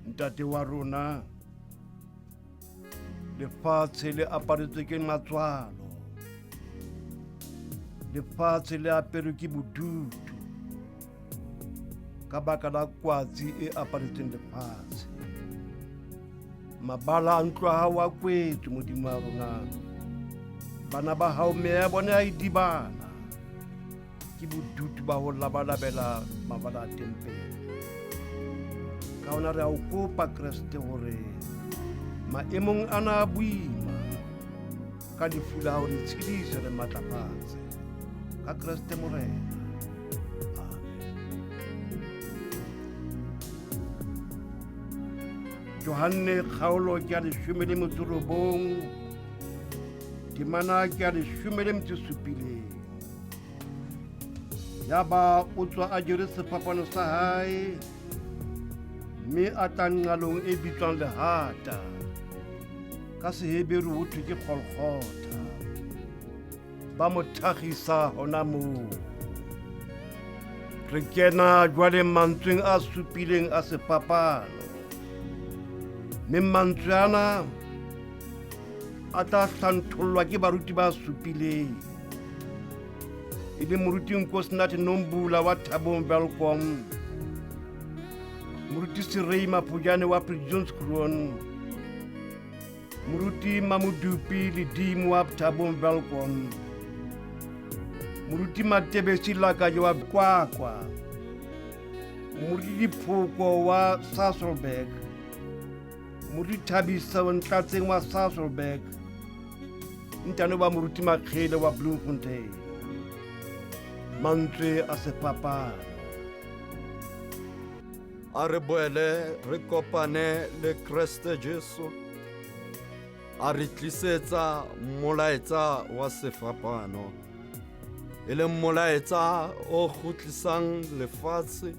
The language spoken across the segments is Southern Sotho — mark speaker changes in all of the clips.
Speaker 1: Ntate wa rona, lefatshe le aparetswe ke matswalo, lefatshe le aperwe ke bodutu ka baka la kwatsi e aparetseng lefatshe. Mabala a ntlo a hao a kwetswe, Modimo wa rona. Bana ba hao meya ya bona ya idibana ke bodutu ba ho labalabela mabala a tempele. Ka hona re a o kopa Kreste hore maemong ana a boima ka lefu la hao re tshedise re matlafatse ka Kreste Morena. Amen. Johanne kgaolo ke ya 19, temana ke ya 17. Yaba o tswa a jere sefapano sa hae mme a tla nqalong e bitswang Lehata, ka Seheberu ho thwe ke Golgotha. Ba mo thakgisa hona moo. Re kena jwale mantsweng a supileng a sefapano, mme mantswe ana a tla hlanthollwa ke baruti ba supileng, e le moruti Nkosinathi Nombula wa Thabong Welkom, moruti Serei Mafojane wa Viljoenskroon, moruti Mamodupi Ledimo wa Thabong Welkom, moruti Matebesi Lakaje wa Kwakwa, moruti Diphoko wa Sasolburg, moruti Thabisa Ntlatseng wa Sasolburg, ntane wa moruti Makgele wa Bloemfontein. Mantswe a sefapano.
Speaker 2: A re boele re kopane le Kreste Jesu, a re tlisetsa molaetsa wa sefapano, e leng molaetsa o kgutlisang lefatshe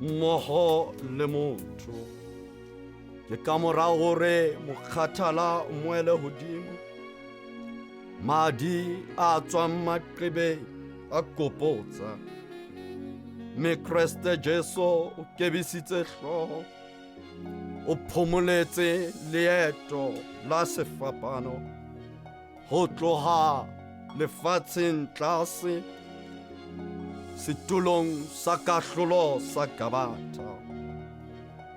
Speaker 2: mmoho le motho. Ke ka mora hore mokgathala o moele hodimo, madi a tswang maqebeng a kopotsa, mme Kreste Jesu o kebisitse hlooho, o phomoletse leeto la sefapano ho tloha lefatsheng tlase setulong sa kahlolo sa Gabatha.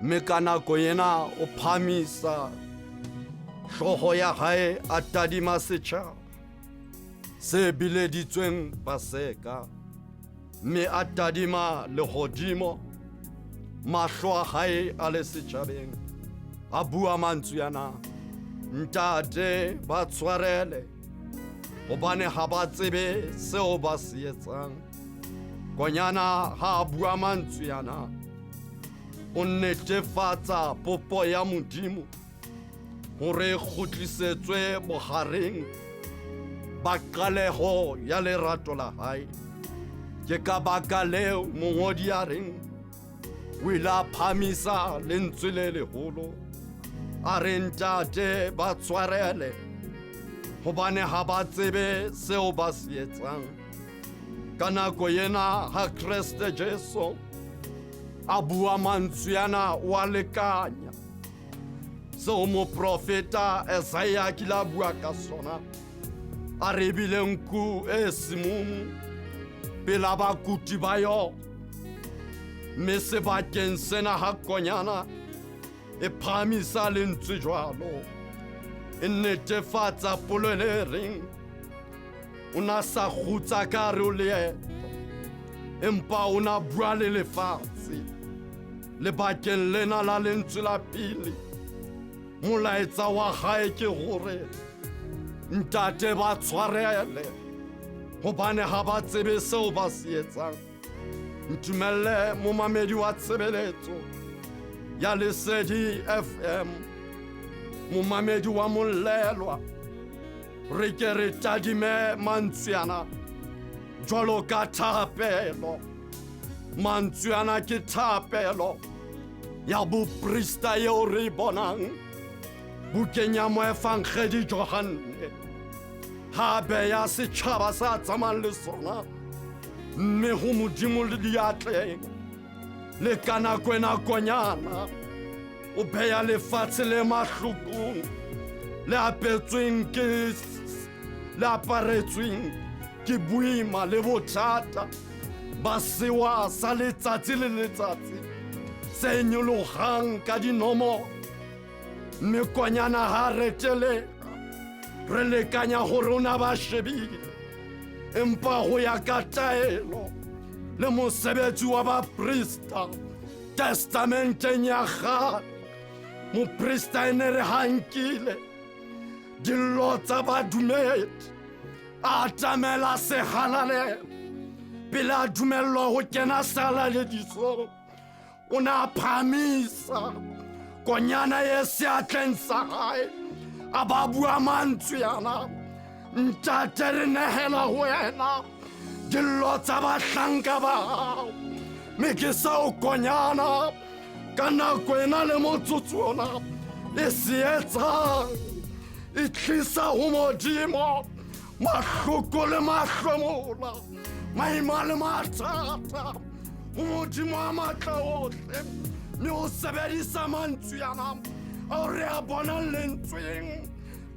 Speaker 2: Mme ka nako ena o phamisa hlooho ya hae a tadima setjhaba se bileditsweng Paseka, mme a tadima lehodimo, mahlo a hae a le setjhabeng, a bua mantswe ana: Ntate, ba tshwarele, hobane ha ba tsebe seo ba se etsang. Konyana ha a bua mantswe ana, o netefatsa popo ya Modimo hore e kgutlisetswe bohareng ba qaleho ya lerato la hae. Ke ka baka leo mongodi a reng o ile a phamisa lentswe le leholo, a re: Ntate, ba tshwarele, hobane ha ba tsebe seo ba se etsang. Ka nako ena ha Kreste Jesu a bua mantswe ana, o a lekanya seo moprofeta Esaia a kile a bua ka sona, a re ebile nku e semumu pela bakuti ba yona, mme sebakeng sena ha konyana e phahamisa lentswe jwalo, e netefatsa polelo e reng o na sa kgutsa ka hare ho leeto, empa o na bua le lefatshe. Lebakeng lena la lentswe la pele, molaetsa wa hae ke hore Ntate, ba tshwarele, hobane ha ba tsebe seo ba se etsang. Ntumelle momamedi wa tshebeletso ya Lesedi FM, momamedi wa mollelwa, re ke re tadime mantswe ana jwalo ka thapelo. Mantswe ana ke thapelo. ya boprista eo re e bonang bukeng ya moefangedi Johanne, ha a beya setjhaba sa tsamayang le sona mme ho Modimo le diatleng. Le ka nako ena konyana o beya lefatshe le mahlokong le apetsweng ke le aparetsweng ke boima le bothata ba sewa sa letsatsi le letsatsi se nyologang ka dinomoro. Mme konyana ha retelega re lekanya gore o na ba shebile, empa go ya ka taelo le mosebetsi wa baprista testamenteng ya kgale, moprista e ne re ha nkile dillo tsa badumedi a atamela sehalalelo pele a dumellwa ho kena sehalaledisong, o ne a phahamisa konyana e seatleng sa hae a ba bua mantswe ana: Ntate, re nehela ho wena dillo tsa bahlanka ba hao, mme ke seo konyana ka nako ena le motsotso ona e se etsang, e tlisa ho Modimo mahloko le mahlomola, maima le mathata ho Modimo a matla ohle, mme o sebedisa mantswe ana ao re a bonang lentsweng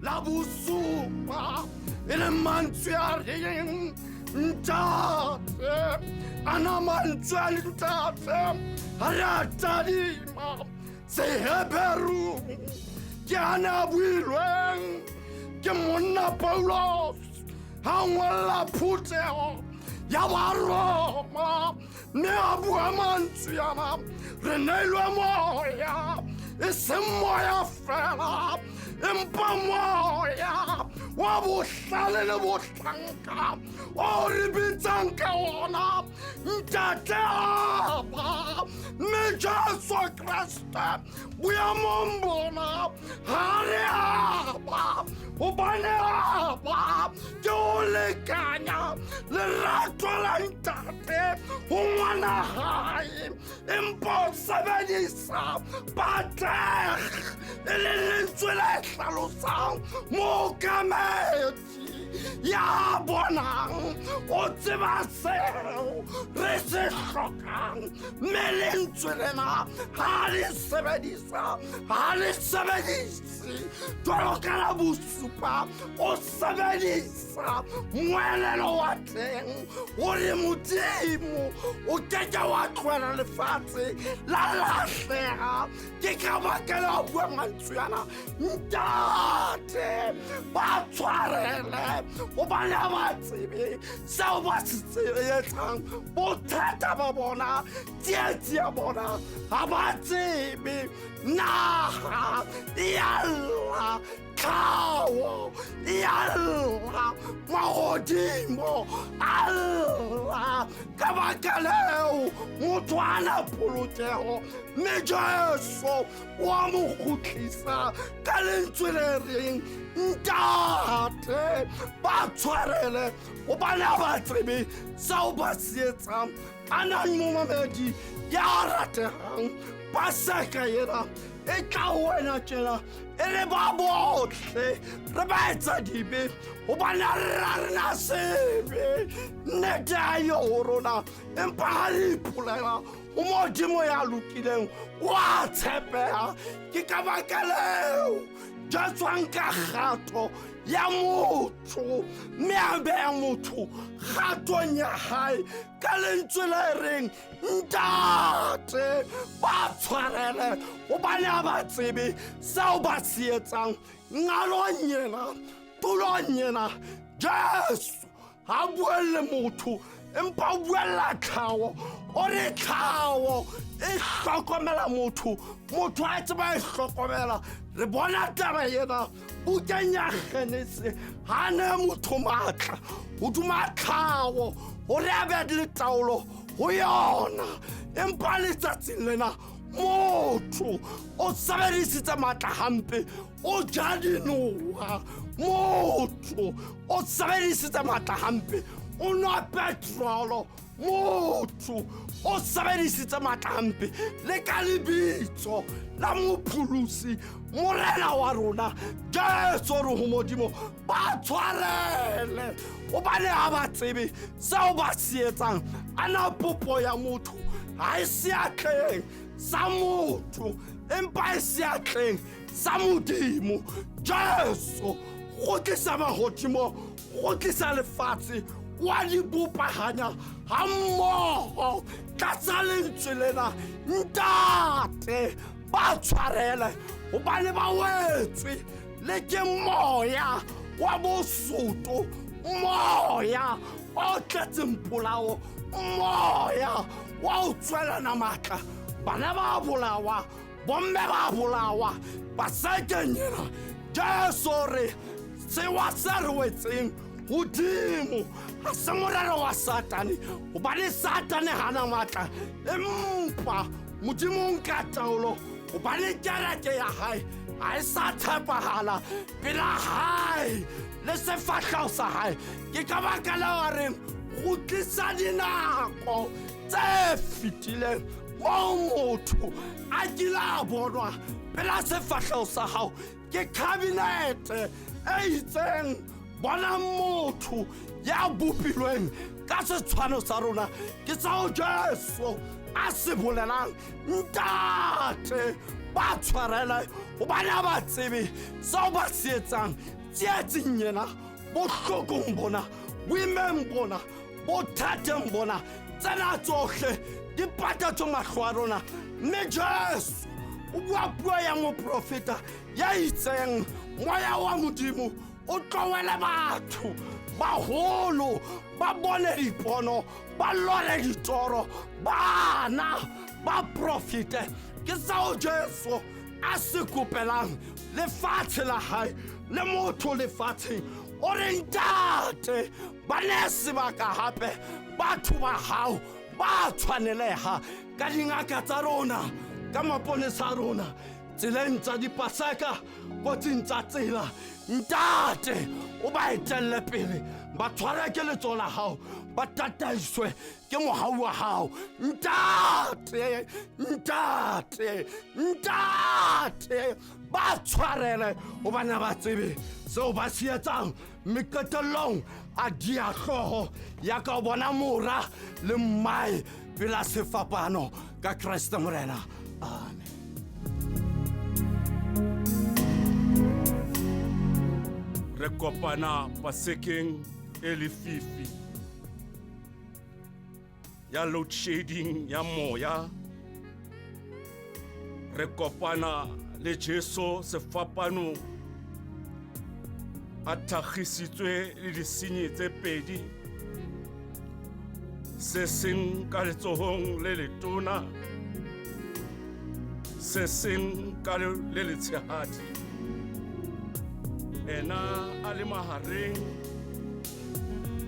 Speaker 2: la bosupa, e leng mantswe a reng Ntate. Ana mantswe a ntate ha re a tadima Seheberung ke ana a builweng ke monna Paulos ha ngolla phutheho ya Baroma, mme a bua mantswe ana: re neilwe moya, e seng moya fela, empa moya wa bohlale le bohlanka o re bitsang ka ona Ntate Abba. Mme Jesu Kreste boemong bona ha re Abba, hobane Abba ke ho lekanya lerato la ntate ho ngwana hae, empa o sebedisa pater e le lentswe le hlalosang mookamedi ya bonang o tseba seo re se hlokang, mme lentswe lena ha le sebedisa, ha le sebedise jwalo ka la bosupa, o sebedisa moelelo wa teng hore Modimo o keke wa tlohela lefatshe la lahleha. Ke ka baka la ho bua mantswe ana: Ntate, ba tshwarele hobane ha ba tsebe seo ba se etsang. Bothata ba bona, tsietsi ya bona, ha ba tsebe. Naha e a lla, tlhaho e a lla, mahodimo a lla. Ka baka leo motho a na polokeho, mme Jesu wa mo kgutlisa ka lentswe le reng Ntate, ba tshwarele hobane ha ba tsebe seo ba se etsang. A nang momamedi ya ratehang, Paseka ena e tla ho wena tjena e re ba bohle re ba etsa dibe, hobane re rena sebe, nnete ha eyo ho rona, empa ha re ipolela ho Modimo ya lokileng, wa tshepeha. Ke ka baka leo Jesu a nka kgato ya motho, mme a beha motho kgatong ya hae ka lentswe le reng Ntate, ba tshwarele hobane ha ba tsebe seo ba se etsang. Nqalong ena, tulong ena, Jesu ha buelle motho, empa o buella tlhaho. O re tlhaho e hlokomela motho, motho a tseba e hlokomela. Re bona taba ena bukeng ya Genese, ha ne motho matla hodima tlhaho hore a be le taolo ho yona, empa letsatsing lena motho o sebedisitse matla hampe, o ja dinoha. Motho o sebedisitse matla hampe, o nwa petrolo. Motho o sebedisitse matla hampe le ka lebitso la mopholosi morena wa rona Jesu re ho Modimo ba tshwarele hobane ha ba tsebe seo ba se etsang. Ana popo ya motho ha e seatleng sa motho empa e seatleng sa Modimo. Jesu kgutlisa mahodimo, kgutlisa lefatshe, wa di bopahanya hammoho tlasa lentswe lena. Ntate, ba tshwarele hobane ba wetswe le ke moya wa bosoto, moya o tletseng polao, moya wa ho tswelana matla. Bana ba bolawa, bomme ba bolawa, basekeng ena. Jesu re sewa se re wetseng hodimo ha se morero wa Satane, hobane Satane hana matla, empa Modimo o nka taolo hobane kereke ya hae ha e sa tshepahala pela hae le sefahleho sa hae. Ke ka baka leo a reng kgutlisa dinako tse fetileng moo motho a kile a bonwa pela sefahleho sa hao ke kabinete e itseng bona motho ya bopilweng ka setshwano sa rona. Ke seo Jesu a se bolelang. Ntate, ba tshwarele hobane ha ba tsebe seo ba se etsang. Tsietsing ena, bohlokong bona, boimeng bona, bothateng bona, tsena tsohle di patetswe mahlo a rona. Mme Jesu o bua puo ya moprofeta ya itseng moya wa Modimo o tlowele batho baholo ba bone dipono, ba lore ditoro, bana ba profite. Ke seo Jesu a se kopelang lefatshe la hae le motho lefatsheng. O re ntate, ba ne sebaka hape batho ba hao ba tshwaneleha ka dingaka tsa rona, ka maponesa a rona, tseleng tsa dipaseka, kotsing tsa tsela. Ntate, o ba etelle pele, ba tshware ke letsoho la hao, ba tataiswe ke mohau wa hao. Ntate, ntate, ntate, ba tshwarele hobane ha ba tsebe seo ba se etsang. Mme qetellong a dia hlooho ya ka o bona mora le mmae pela sefapano ka Kreste Morena. Amen.
Speaker 3: Re kopana pasekeng e lefifi ya load shedding ya moya. Re kopana le Jesu sefapanong a thakgisitswe le disenyi tse pedi, se seng ka letsohong le letona, se seng ka le letshehadi. Ena a le mahareng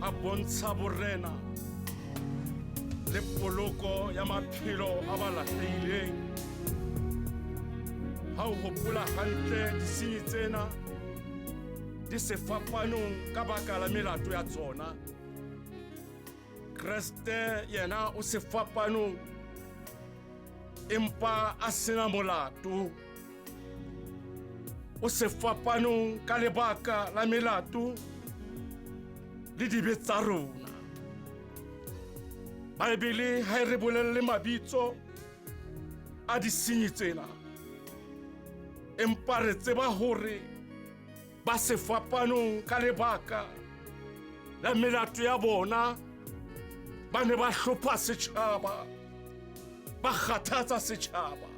Speaker 3: a bontsha borena le poloko ya maphelo a ba lahlehileng. Ha o hopola hantle disenyi tsena di sefapanong ka baka la melato ya tsona, Kreste yena o sefapanong empa a sena molato. O sefapanong ka lebaka la melato le dibe tsa rona. Baebele ha e re bolelle mabitso a disenyi tsena, empa re tseba hore ba sefapanong ka lebaka la melato ya bona. Ba ne ba hlopha setjhaba, ba kgathatsa setjhaba,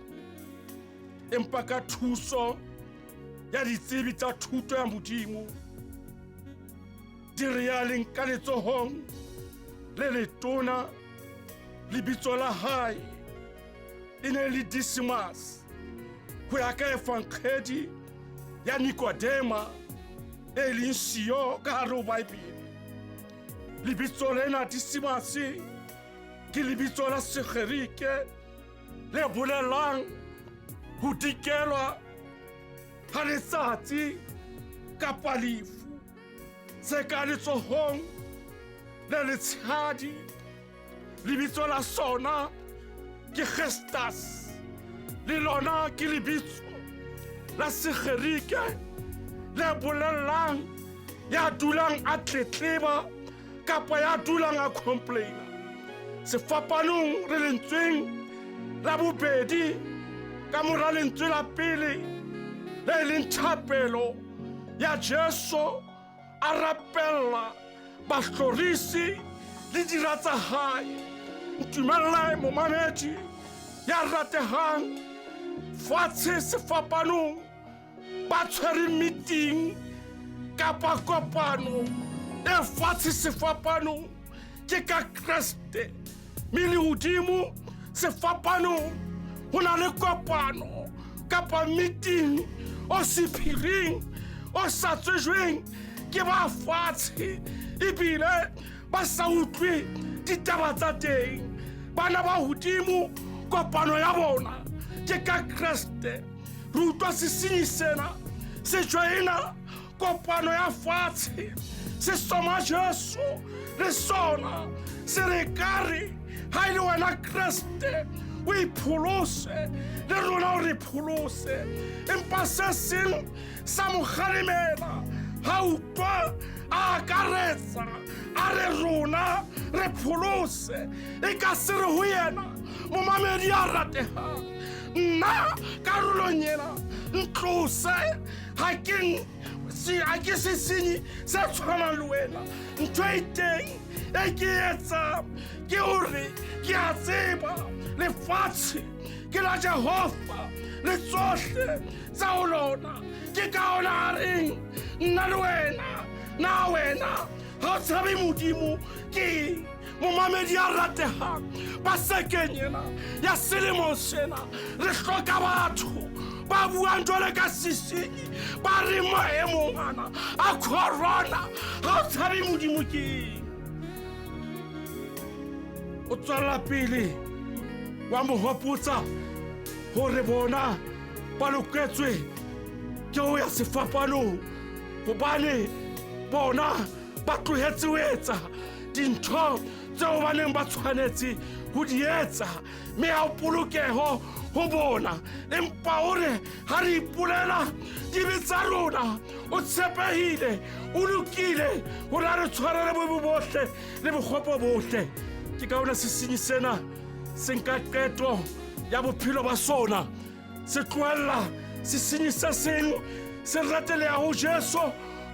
Speaker 3: empa ka thuso ya ditsebi tsa thuto ya Modimo di re ya leng ka letsohong le letona, lebitso la hae e ne le Dismas, ho ya ka efankgedi ya Nikodema e leng siyo ka hare ho Baebele. Lebitso lena Dismas ke lebitso la Segerike le bolelang ho dikelwa ha letsatsi kapa lefu. Se ka letsohong le letshehadi Lebitso la sona ke Gestas, le lona ke lebitso la Segerike le bolellang ya dulang a tletleba kapa ya dulang a complaina. Sefapanong re lentsweng la bobedi ka mora lentswe la pele le e leng thapelo ya Jesu a rapella bahlorisi le dira tsa hae. Ntumelle momamedi ya ratehang, fatshe sefapanong ba tshwere meeting kapa kopano e fatshe sefapanong ke ka Kreste, mme le hodimo sefapanong ho na le kopano kapa meeting o sephiring o sa tsejweng ke ba fatshe ebile ba sa utlwe ditaba tsa teng. Bana ba hodimo kopano ya bona ke ka Kreste. Re utlwa sesenyi sena se joina kopano ya fatshe, se soma Jesu le sona se re kare ha e le wena Kreste o ipholose le rona o re pholose. Empa se seng sa mo kgalemela ha utlwa a akaretsa a re rona re pholose. E ka se re ho yena momamedi a ratehang, nna karolong ena ntlose, ha ke sesenyi se tshwanang le wena. Ntho e teng e ke etsang ke hore ke a tseba lefatshe ke la Jehova le tsohle tsa ho lona. Ke ka ona a reng nna le wena, na wena ha o tshabe Modimo ke eng? Momamedi ya ratehang, Pasekeng ena ya selemo sena re hloka batho ba buang jwale ka sesenyi, ba re maemong ana a corona ha o tshabe Modimo ke eng? O tswella pele wa mo hopotsa hore bona ba loketswe ke ho ya sefapanong, hobane bona ba tlohetse ho etsa dintho tseo ba neng ba tshwanetse ho di etsa, mme ha o polokeho ho bona. Empa o re ha re ipolela dibe tsa rona, o tshepehile, o lokile hore a re tshwarele bobe bohle le bokgopo bohle. Ke ka ona sesenyi sena se nka qeto ya bophelo ba sona, se tlohella sesenyi se seng se rateleha ho Jesu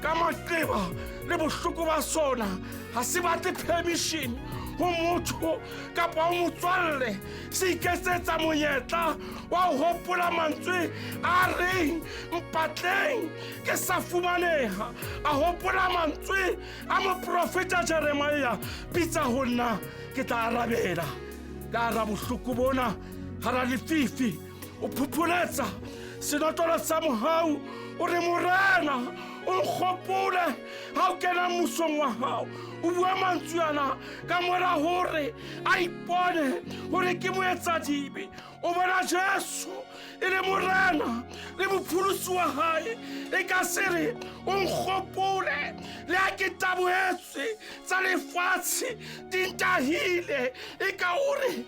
Speaker 3: ka maqeba le bohloko ba sona. Ha se batle permission ho motho kapa ho motswalle, se iketsetsa monyetla wa ho hopola mantswe a reng mpatleng ke sa fumaneha. A hopola mantswe a moprofeta Jeremia, bitsa ho nna ke tla arabela. Ka hara bohloko bona, hara lefifi, o phuphuletsa senotlolo sa mohau, o re Morena o nkgopole ha o kena mmusong wa hao. O bua mantswe ana ka mora hore a ipone hore ke moetsadibe. O bona Jesu e le Morena le mopholosi wa hae. E ka se re o nkgopole le ha ke tabohetswe tsa lefatshe di ntahile. E ka o re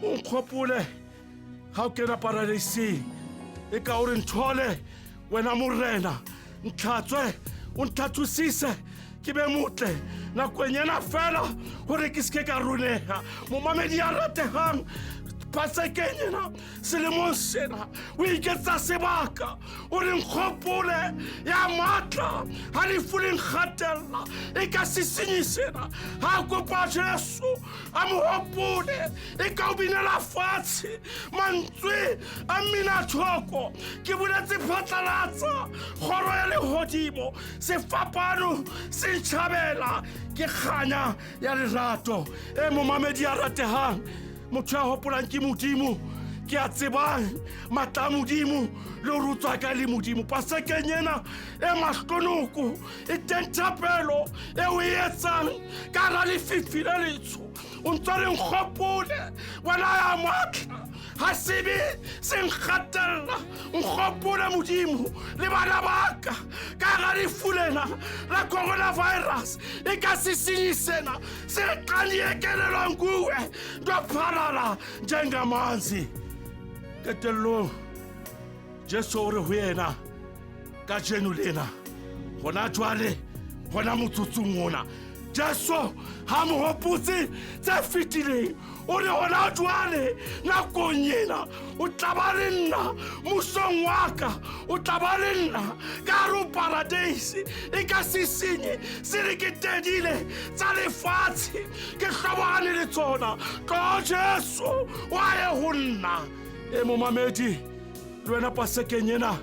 Speaker 3: o nkgopole ha o kena paradeiseng. E ka o re nthole wena Morena, ntlhatswe o ntlhatswisise ke be motle nakong ena fela hore ke seke ka roneha. Momamedi ya ratehang, Pasekeng ena selemong sena o iketsa sebaka, o re nkgopole ya matla ha lefu le nkgatella. E ka sesenyi sena ha kopa Jesu a mo hopole, e ka o binela fatshe mantswe a mmina thoko. Ke boletse phatlalatsa kgoro ya lehodimo, sefapano se ntjhabela ke kganya ya lerato. E momamedi ya ratehang, motho ya hopolang ke Modimo, ke a tsebang matla a Modimo le hore o tswa kae le Modimo. Pasekeng ena e mahlonoko e teng thapelo e o e etsang ka hara lefifi le letsho. O ntso re nkgopole wena ya matla Ha sebe se nkgatella, nkgopole Modimo le bana ba ka. Ka hara lefu lena la coronavirus, e ka sesenyi sena se re qanyekelelwang kuwe, ndo phalala njengamanzi. Qetellong Jesu o re ho yena, kajeno lena, hona jwale, hona motsotsong ona, Jesu ha mo hopotse tse fetileng, o re hona jwale nakong ena o tla ba le nna musong wa ka, o tla ba le nna ka hare ho paradeise. E ka se senye se re ke tedile tsa lefatshe, ke hlobohane le tsona. Tlo Jesu wa ye ho nna. E momamedi, le wena pasekeng ena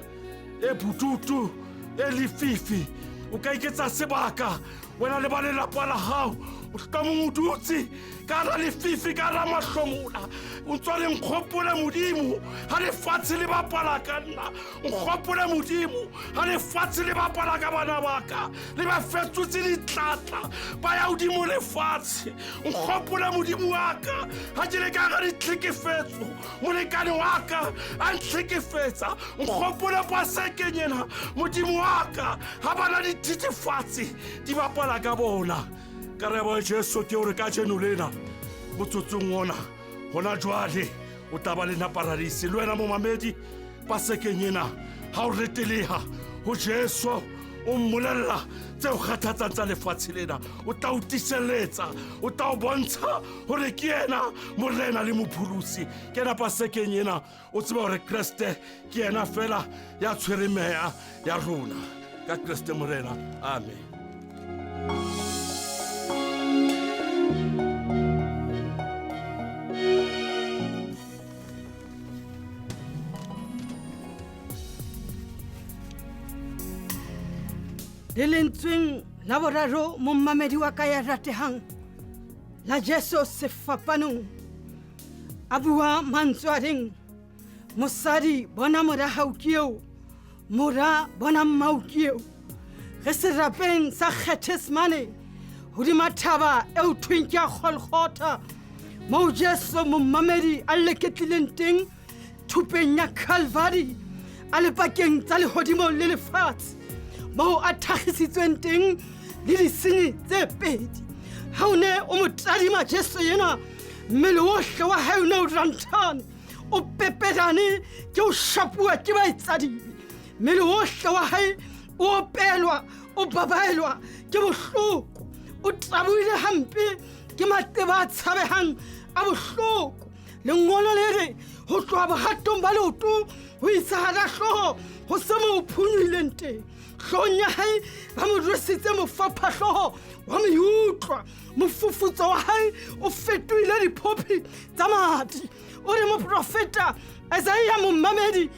Speaker 3: e bodutu e lefifi, o ka iketsa sebaka wena le ba lelapa la hao. O tlamong o dutse ka hara lefifi, ka hara mahlomola, o ntso re nkgopole Modimo ha lefatshe le bapala ka nna, nkgopole Modimo ha lefatshe le bapala ka bana ba ka, le ba fetotse ditlatla ba ya hodimo lefatshe. Nkgopole Modimo wa ka ha ke le ka hara ditlhekefetso, molekane wa ka a ntlhekefetsa. Nkgopole pasekeng ena Modimo wa ka ha bana dithethefatsi di bapala ka bona. Karabo ya Jesu ke hore kajeno lena motsotsong ona, hona jwale, o tla ba le nna paradise. Le wena momamedi, pasekeng ena ha o reteleha ho Jesu, o mmolella tse o kgathatsang tsa lefatshe lena, o tla o tiselletsa, o tla o bontsha hore ke yena Morena le Mopholosi. Ke ena pasekeng ena, o tseba hore Kreste ke yena fela ya tshwereng meya ya rona. Ka Kreste Morena, amen.
Speaker 4: Le lentsweng la boraro, mommamedi wa ka ya ratehang, la Jesu sefapanong, a bua mantswe a reng, mosadi bona mora hao ke eo, mora bona mmao ke eo. Re serapeng sa Gethsemane, hodima thaba eo thweng ke ya Golgotha, moo Jesu mommamedi a leketlileng teng thupeng ya Calvary, a le pakeng tsa lehodimo le lefatshe, moo a thakgisitsweng teng le disenyi tse pedi. Ha o ne o mo tadima Jesu ena, mmele wohle wa hae o ne o ranthane, o pepedane ke o shapuwa ke baetsadibe. Mmele wohle wa hae o opelwa, o babaelwa ke bohloko, o tabohile hampe ke maqeba a tshabehang a bohloko. Lengolo le re ho tloha bohatong ba leoto ho isa hara hlooho ho se mo phunyohileng teng. Hloohong ya hae ba mo rwesitse mofaphahlooho wa meutlwa, mofufutso wa hae o fetohile diphophi tsa madi. O re moprofeta Isaiah mommamedi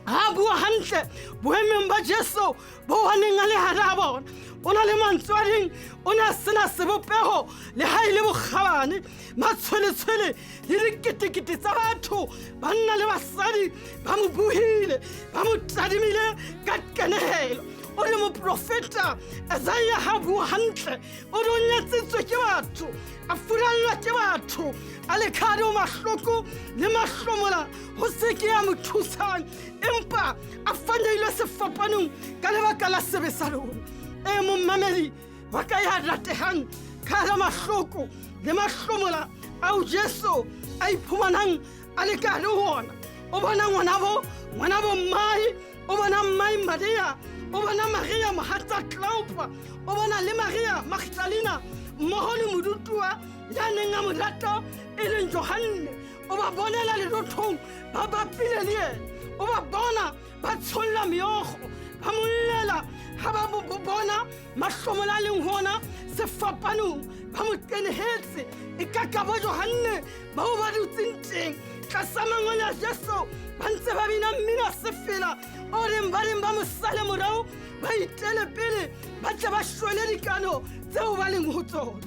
Speaker 4: ha bua hantle boemong ba Jesu bo a neng a le hara bona, o na le mantswe a reng o ne a sena sebopeho le ha e le bokgabane. Matshweletshwele le diketekete tsa batho, banna le basadi, ba mo buhile, ba mo tadimile ka qenehelo. O re moprofeta Isaiah ha bua hantle, o re o nyatsitswe ke batho, a furallwa ke batho, a le ka hare ho mahloko le mahlomola, ho se ke ya mo thusang, empa a fanyeilwe sefapanong ka lebaka la sebe sa lona. E mommamedi wa ka ya ratehang, ka hara mahloko le mahlomola ao Jesu a iphumanang a le ka hare ho ona, o bona ngwanabo mmae, o bona mmae Maria, o bona Maria mohatsa Cleopa, o bona le Maria Magdalena mmoho le morutuwa ya neng a mo rata e leng Johanne. O ba bonela lerothong ba bapile le yena, o ba bona ba tsholla meokgo, ba mo llela ha ba bona mahlomola a leng hona sefapanong, ba mo qenehetse. E ka ka bo Johanne bao ba dutseng teng tlasa mangole a Jesu, ba ntse ba bina mmino sefela o reng ba reng ba mo sale morao, ba itele pele, ba tle ba shwele dikano tseo ba leng ho tsona.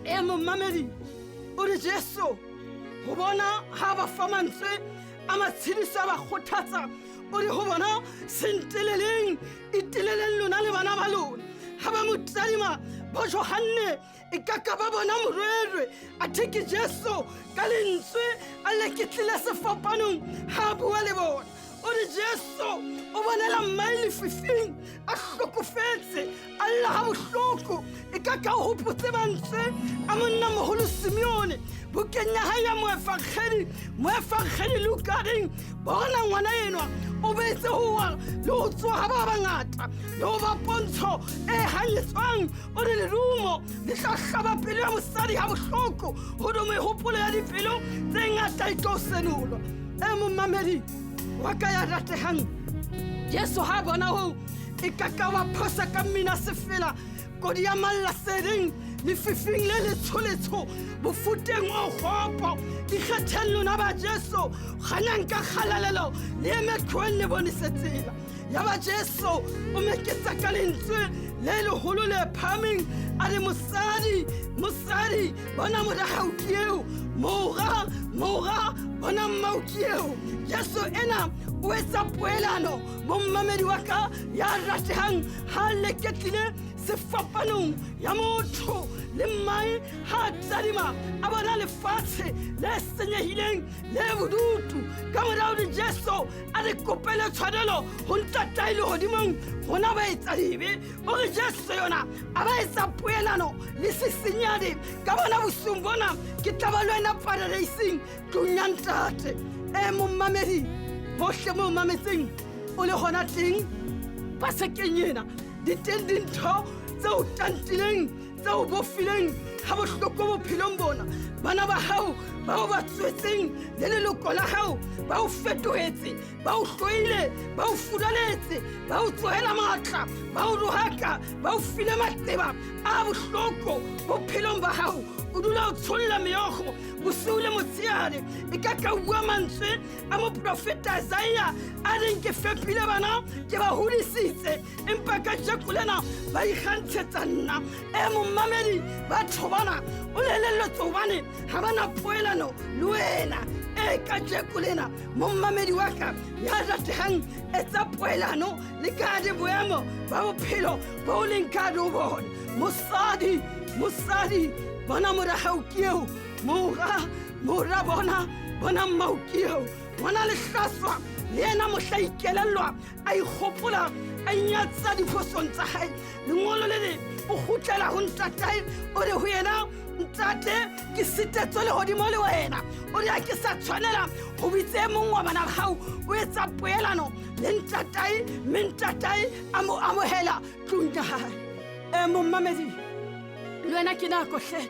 Speaker 4: E mommamedi, o re Jesu ho bona ha ba fa mantswe a matshediso a ba kgothatsa, o re ho bona, se nteleleng, iteleleng lona le bana ba lona. Ha ba mo tadima, Bo Johanne e ka ka ba bona morwerwe, athe ke Jesu ka lentswe a leketlile sefapanong ha a bua le bona. O re Jesu o bonela mmae lefifing a hlokofetse, a lla ha bohloko. E ka ka o hopotse mantswe a monnamoholo Simeone bukeng ya hae ya moefangedi, moefangedi Luka reng, bona ngwana enwa o beetse ho wa le ho tsoha ba bangata le ho ba pontsho e hanyetswang. O re lerumo le tla hlaba pelo ya mosadi ha bohloko, ho do mehopolo ya dipelo tse ngata e tlo senolwa. E momamedi wa ka ya ratehang, Jesu ha bona ho e ka ka wa phosa ka mmina sefela, kodi ya malla seding lefifing le letsholetsho bofuteng o kgopo. Ikgetheng lona ba Jesu, kganyang ka kgalalelo le eme tlhoeng le bonise tsela. Ya ba Jesu o meketsa ka lentswe le leholo le phahameng, a re, mosadi, mosadi, bona mora hao ke eo, mora, mora, bona mmao ke eo. Jesu ena o etsa poelano, mommamedi wa ka ya ratehang, ha leketlile sefapanong ya motho le mmae, ha tadima a bona lefatshe le senyehileng le bodutu. Ka morao re Jesu a re kopele tshwanelo ho ntatae lehodimong rona ba etsa dibe. O re Jesu yona a ba etsa poelano le sesenyane. Ka bona bosiung bona ke tla ba le wena paradeising tlung ya ntate. E mommamedi hohle mo mametseng o le hona teng pasekeng ena, di teng dintho tseo tantileng, tseo bofileng ha bohloko bophelong bona. Bana ba hao bao ba tswetseng le leloko la hao ba o fetohetse, ba o hloile, ba o furaletse, ba o tsohela matla, ba o rohaka, ba o file maqeba a bohloko bophelong ba hao. O dula o tsholla meokgo bosiu le motshehare. E ka ka bua mantswe a moprofeta Isaiah a reng, ke fepile bana, ke ba hodisitse, empa kajeko lena ba ikgantshetsa nna. E mommamedi, batho bana o lelelletse hobane ha bana poelano le wena. E kajeko lena mommamedi wa ka ya ratehang, etsa poelano le ka di boemo ba bophelo bo leng ka di ho bona. Mosadi, mosadi, bona mora hao ke eo, mora, mora, bona, bona mmao ke eo. Ngwana lehlaswa le yena mohla ikelellwa, a ikgopola, a inyatsa diphosong tsa hae. Lengolo le le o kgutlela ho ntatae, o re ho yena, ntate, ke sitetswe lehodimo le wena. O re ha ke sa tshwanela ho bitsa e mong wa bana ba hao. O etsa poelano le ntatae, mme ntatae a mo amohela tlung ya hae. E mommamedi, le wena ke nako hle.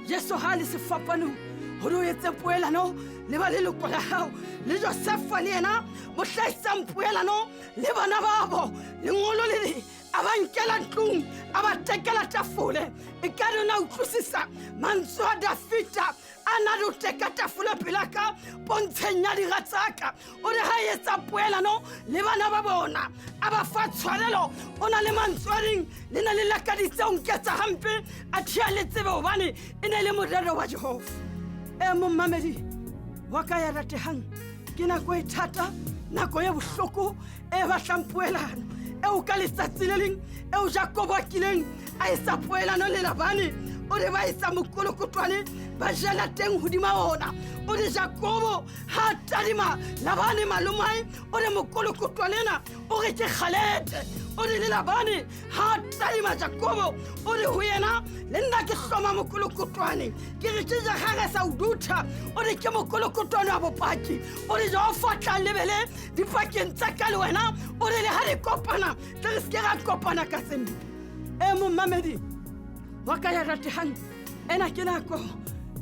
Speaker 4: Jesu ha le sefapanong hore o etse poelano le ba leloko la hao. Le Josefa le yena mohla etsang poelano le bana babo, lengolo le le a ba nkela ntlong, a ba tekela tafole. E ka re na utlwisisa mantswe a Dafita a na le ho teka tafole pela ka pontsheng ya dira tsa ka. O re ha etsa poelano le bana ba bona, a ba fa tshwarelo. O na le mantswe a reng, le na le lakaditse ho nketsa hampe, a thea le tsebe hobane e ne le morero wa Jehova. E mommamedi wa ka ya ratehang, ke nako e thata, nako e bohloko e batlang poelano. Eo ka letsatsi le leng eo Jakobo a kileng a etsa poelano le Labane, o re ba etsa mokolokotwane, ba jela teng hodima ona. O re Jakobo ha tadima Labane malomae, o re mokolokotwane ena o re ke kgalete. O re le Labane ha tadima Jakobo, o re ho yena, le nna ke hloma mokolokotwane, ke re ke jagare sa udutha. O re ke mokolokotwane wa bopaki. O re Jehova tla lebele dipakeng tsa ka le wena. O re le ha re kopana, tle re seke ra kopana ka tse mpe. E mommamedi wa ka ya ratehang, ena ke nako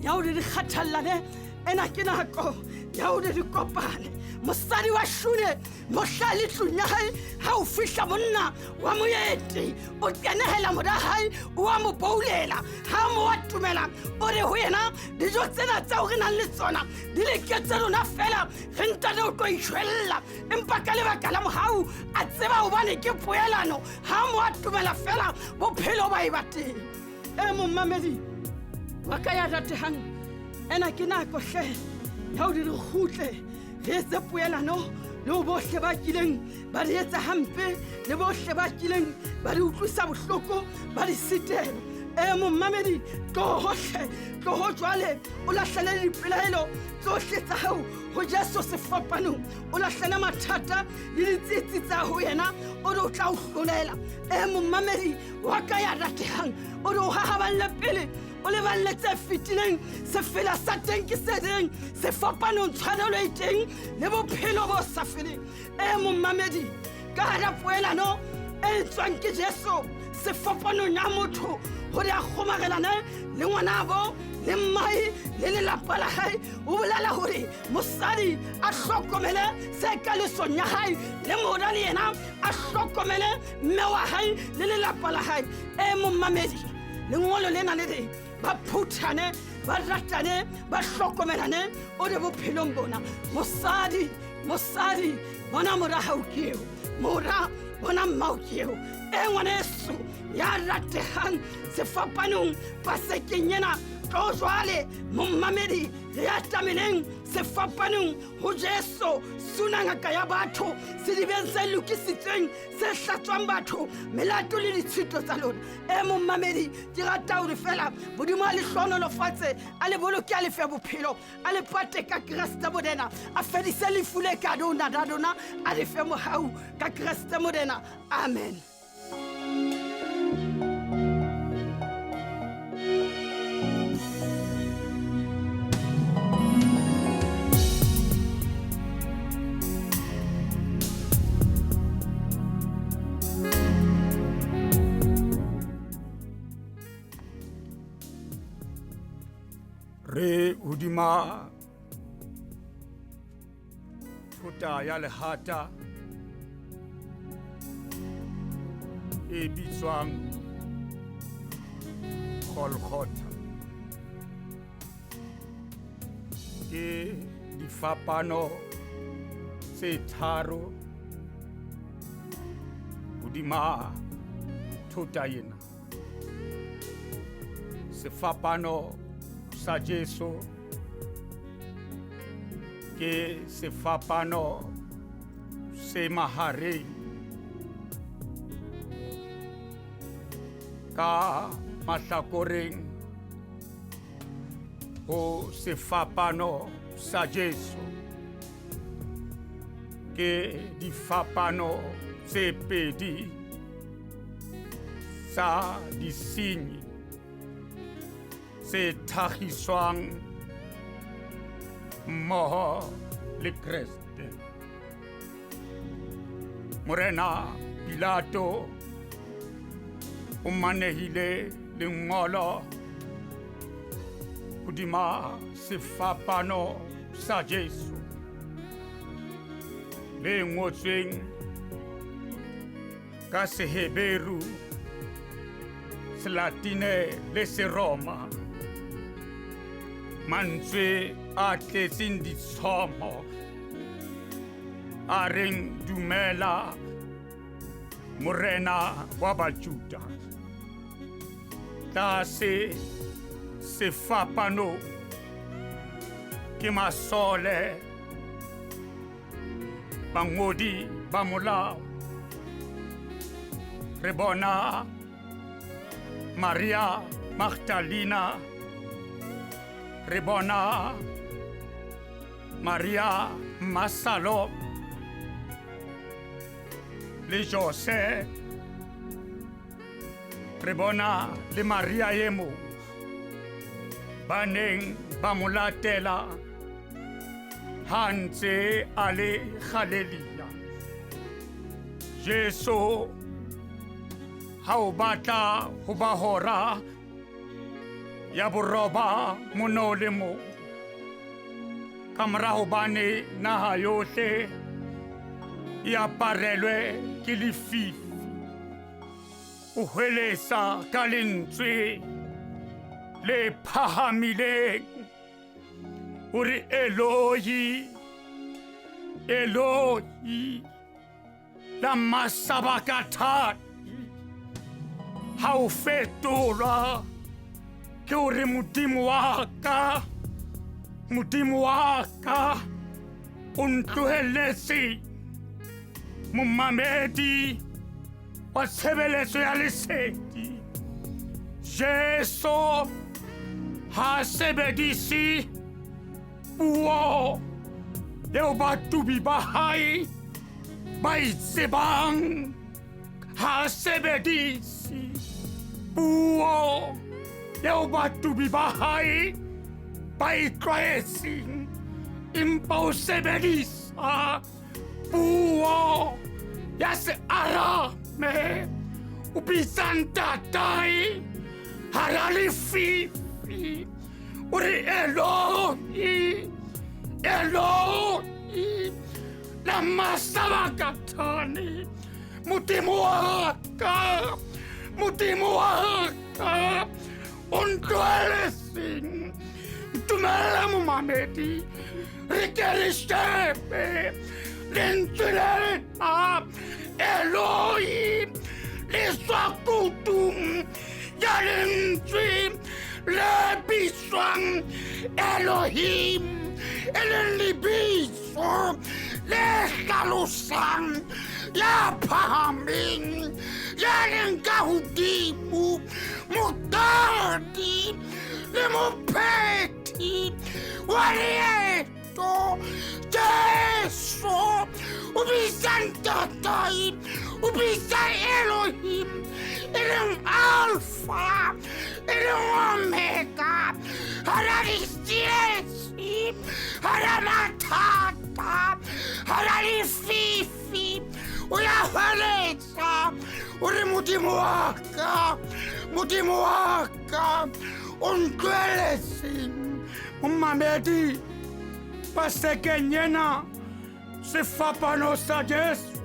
Speaker 4: ya hore re kgathallane, ena ke nako ya hore re kopane. Mosadi wa Shune mohla le tlung ya hae, ha o fihla monna wa moeti, o kenehela mora hae, o a mo boulela. Ha mo wa tumela, o re ho yena, dijo tsena tseo re nang le tsona di leketse rona fela, re ntate o tlo itjhwella. Empa ka lebaka la mohau a tseba hobane ke poelano, ha mo wa tumela fela bophelo ba e ba teng. E mommamedi wa ka ya ratehang, ena ke nako hle ya hore re kgutle, re etse poelano le ho bohle ba kileng ba re etsa hampe, le bohle ba kileng ba re utlwisa bohloko, ba re sitela. E momamedi, tloho hle, tloho jwale, o lahlele dipelaelo tsohle tsa hao ho Jesu sefapanong, o lahlele mathata le ditsietsi tsa ho yena, o re o tla o hlolela. E momamedi wa ka ya ratehang, o re o hahaballe pele, o leballe tse fetileng, sefela sa teng ke se deng, sefapanong tshwanelo e teng le bophelo bo sa feleng. E momamedi, ka hara poelano e tswang ke Jesu sefapanong ya motho hore a kgomarelane le ngwanabo le mmae le lelapa la hae, o bolela hore mosadi a hlokomele se ka lesong ya hae, le mora le yena a hlokomele mme wa hae le lelapa la hae. E momamedi, lengolo lena le re ba phuthane, ba ratane, ba hlokomelane, o re bophelong bona. Mosadi, mosadi, bona mora hao ke eo, mora bona mmao ke eo. E ngwaneso ya ratehang sefapanong pasekeng ena, tlo jwale momamedi, re atameleng sefapanong ho Jesu, suna ngaka ya batho, sedibeng se lokisitsweng se hlatswang batho melato le ditshito tsa lona. E momamedi, ke rata hore fela Modimo a le hlohonolofatse, a le boloke, a le fe bophelo, a le pate ka Kreste Morena, a fedise lefu le ka rona ra rona, a re fe mohau ka Kreste Morena. Amen.
Speaker 3: Re hodima thota ya lehata e bitswang Golgotha. Ke difapano tse tharo hodima thota ena. Sefapano sa Jesu ke sefapano se mahareng ka mahlakoreng ho sefapano sa Jesu ke difapano tse pedi tsa disenyi tse thagiswang mmoho le Kreste. Morena Pilato o manehile lengolo hodima sefapano sa Jesu le ngotsweng ka Seheberu, Selatine le Seroma, mantswe a tletseng ditshomo a reng dumela Morena wa Bajuda. Tlase sefapano ke masole, bangodi ba molao. Re bona Maria Magdalena, re bona Maria Masalo le Jose, re bona le Maria e mong ba neng ba mo latela ha ntse a le Galilea. Jesu ha o batla ho ba hora ya boroba mono le mo, ka mora hobane naha yohle e aparelwe ke lefifi, o hweletsa ka lentswe le phahamileng o re Eloi, Eloi, lama sabakthani. Ha o fetolwa ke o re Modimo wa ka, Modimo wa ka, o ntlohelletse. Momamedi wa tshebeletso ya lesedi, Jesu ha sebedise puo eo batubi ba hae ba e tsebang. Ha sebedise puo eo batubi ba hae ba e tlwaetseng, empa o sebedisa puo ya Searame. O bitsa ntatae hara lefifi, o re Eloi, Eloi, lama sabakthani, Modimo wa ka, Modimo wa ka, o ntlohelletseng. Ntumelle momamedi, re ke re shebe lentswe lena Eloi le tswa kutung ya lentswe le bitswang Elohim, e leng lebitso le hlalosang ya phahameng, ya leng ka hodimo, Motadi le mophethi wa leeto. Jesu o bitsa ntatae, o bitsa Elohim, e leng Alpha, e leng Omega, hara ditsietsi, hara mathata, hara lefifi. O ya hweletsa, o re Modimo wa ka, Modimo wa ka, o ntlohelletseng. Momamedi, Pasekeng ena sefapano sa Jesu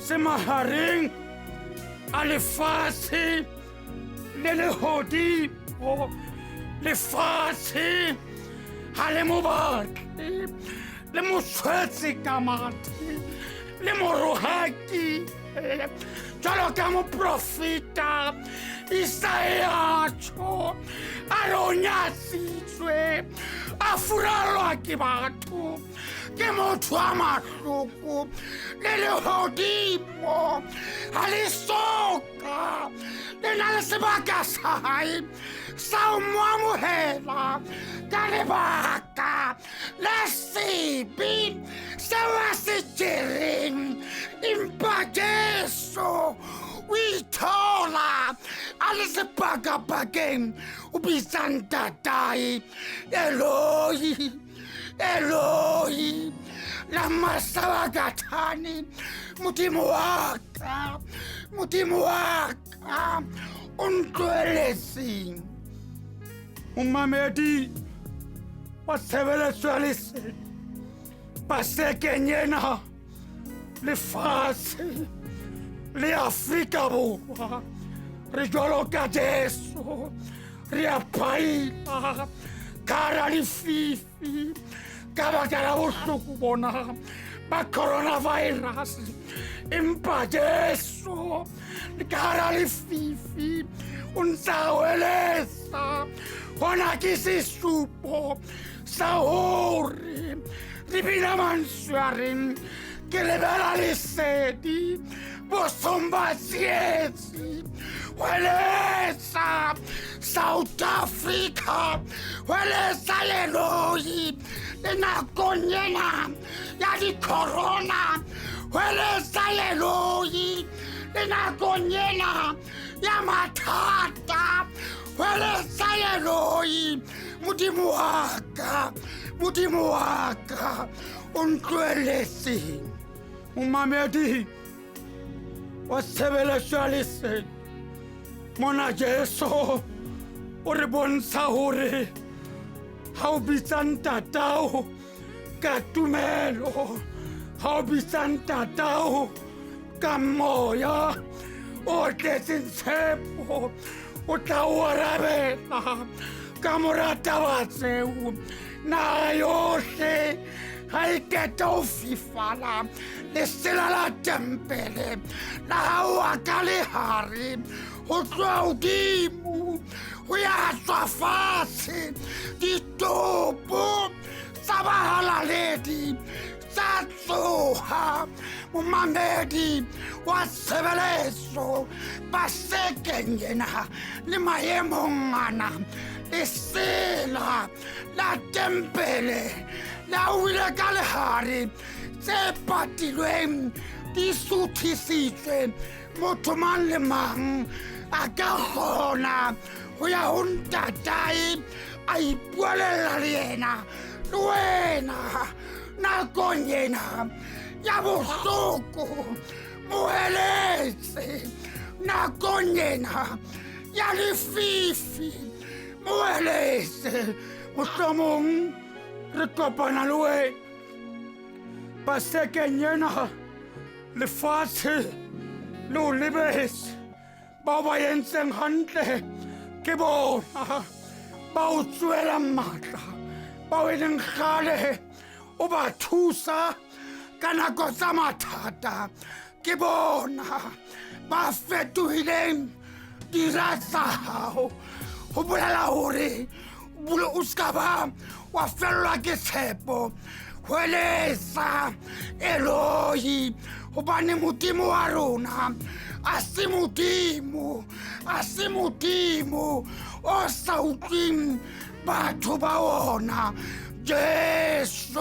Speaker 3: se mahareng a lefatshe le lehodimo. Lefatshe ha le mo batle, le mo tshwetse ka mathe, le mo rohakile jwalo ka moprofeta Isaiah tjho, a re o nyatsitswe, a furallwa ke batho, ke motho wa mahloko le lehodimo ha le soka le na le sebaka sa hae sa ho mo amohela ka lebaka la sebe seo a se jereng. Empa Jesu o ithola a le sepakapakeng, o bitsa ntatae, Eloi, Eloi, lama sabakthani, Modimo wa ka, Modimo wa ka, o ntlohelletseng. Momamedi wa tshebeletso ya lesedi, Pasekeng ena lefatshe le Afrika Borwa re jwalo ka Jesu, re a phaila ka hara lefifi ka baka la bohloko bona ba coronavirus. Empa Jesu le ka hara lefifi o ntsa hweletsa. Hona ke sesupo sa hore re bina mantswe a reng ke lebela lesedi bosong ba tsietsi. Hweletsa South Africa, hweletsa Eloi le nakong ena ya di-corona, hweletsa Eloi le nakong ena ya mathata, hweletsa Eloi. Modimo wa ka, Modimo wa ka, o ntlohelletseng. Momamedi wa tshebeletso ya lesedi, mona Jesu o re bontsha hore ha o bitsa ntatao ka tumelo, ha o bitsa ntatao ka moya o tletseng tshepo, o tla o arabela ka mora taba tseo. Naha yohle ha e qeta ho fifala, lesela la tempele la haowa ka lehare ho tloha hodimo ho ya tswa fatshe. Ditopo tsa bahalaledi tsa tsoha,
Speaker 5: Momamedi wa tshebeletso Pasekeng ena le maemong ana, lesela la tempele la wile ka lehare, tse patilweng di suthisitswe. Motho mang le mang a ka kgona ho ya ho ntatae a ipuelella le yena. Le wena nakong ena ya bohloko moeletse, nakong ena ya lefifi moeletse. Mohlomong re kopana le wena Pasekeng ena, lefatshe le o lebetse. Bao ba entseng hantle ke bona ba o tsoelang matla, bao e leng kgale o ba thusa ka nako tsa mathata, ke bona ba fetohileng dira tsa hao. Ho bolela hore o ska ba wa fellwa ke tshepo. Hweletsa Eloi, hobane Modimo wa rona a se Modimo, a se Modimo o sa utlweng batho ba ona. Jesu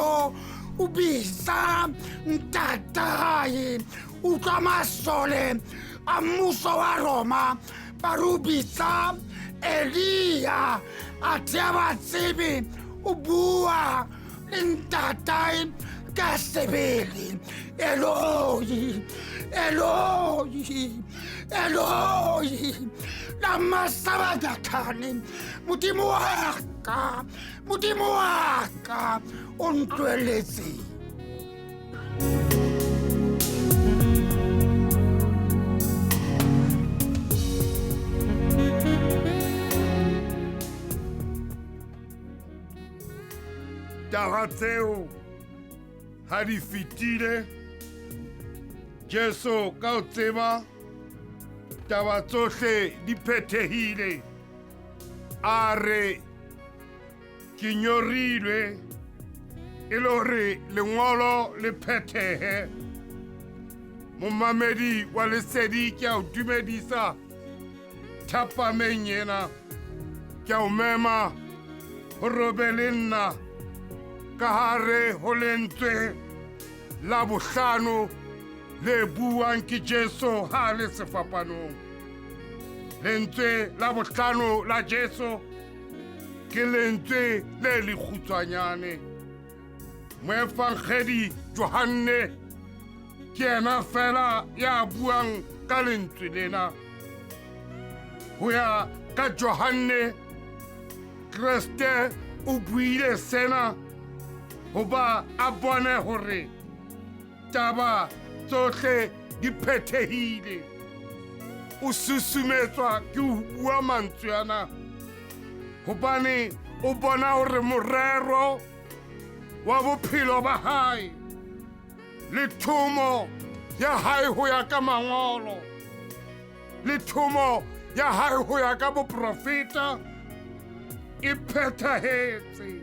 Speaker 5: o bitsa ntatae, utlwa masole a mmuso wa Roma ba re o bitsa Elia, a thea ba tsebe o bua le ntatae ka sebele. Eloi, Eloi, Eloi, lama sabakthani, Modimo wa ka, Modimo wa ka, o ntlohelletseng.
Speaker 6: Taba tseo ha di fetile, Jesu ka o tseba taba tsohle di phethehile, a re ke nyorilwe, e le hore lengolo le phethehe. Momamedi wa lesedi, ke a o dumedisa thapameng ena, ke a o mema ho robe le nna ka hare ho lentswe la bohlano le buang ke Jesu ha le sefapanong. Lentswe la bohlano la Jesu ke lentswe le lekgutshwanyane. Moefangedi Johanne ke yena fela ya buang ka lentswe lena. Ho ya ka Johanne, Kreste o buile sena hoba a bone hore taba tsohle di phethehile. O susumetswa ke ho bua mantswe ana hobane o bona hore morero wa bophelo ba hae le thomo ya hae ho ya ka mangolo le thomo ya hae ho ya ka boprofeta e phethahetse.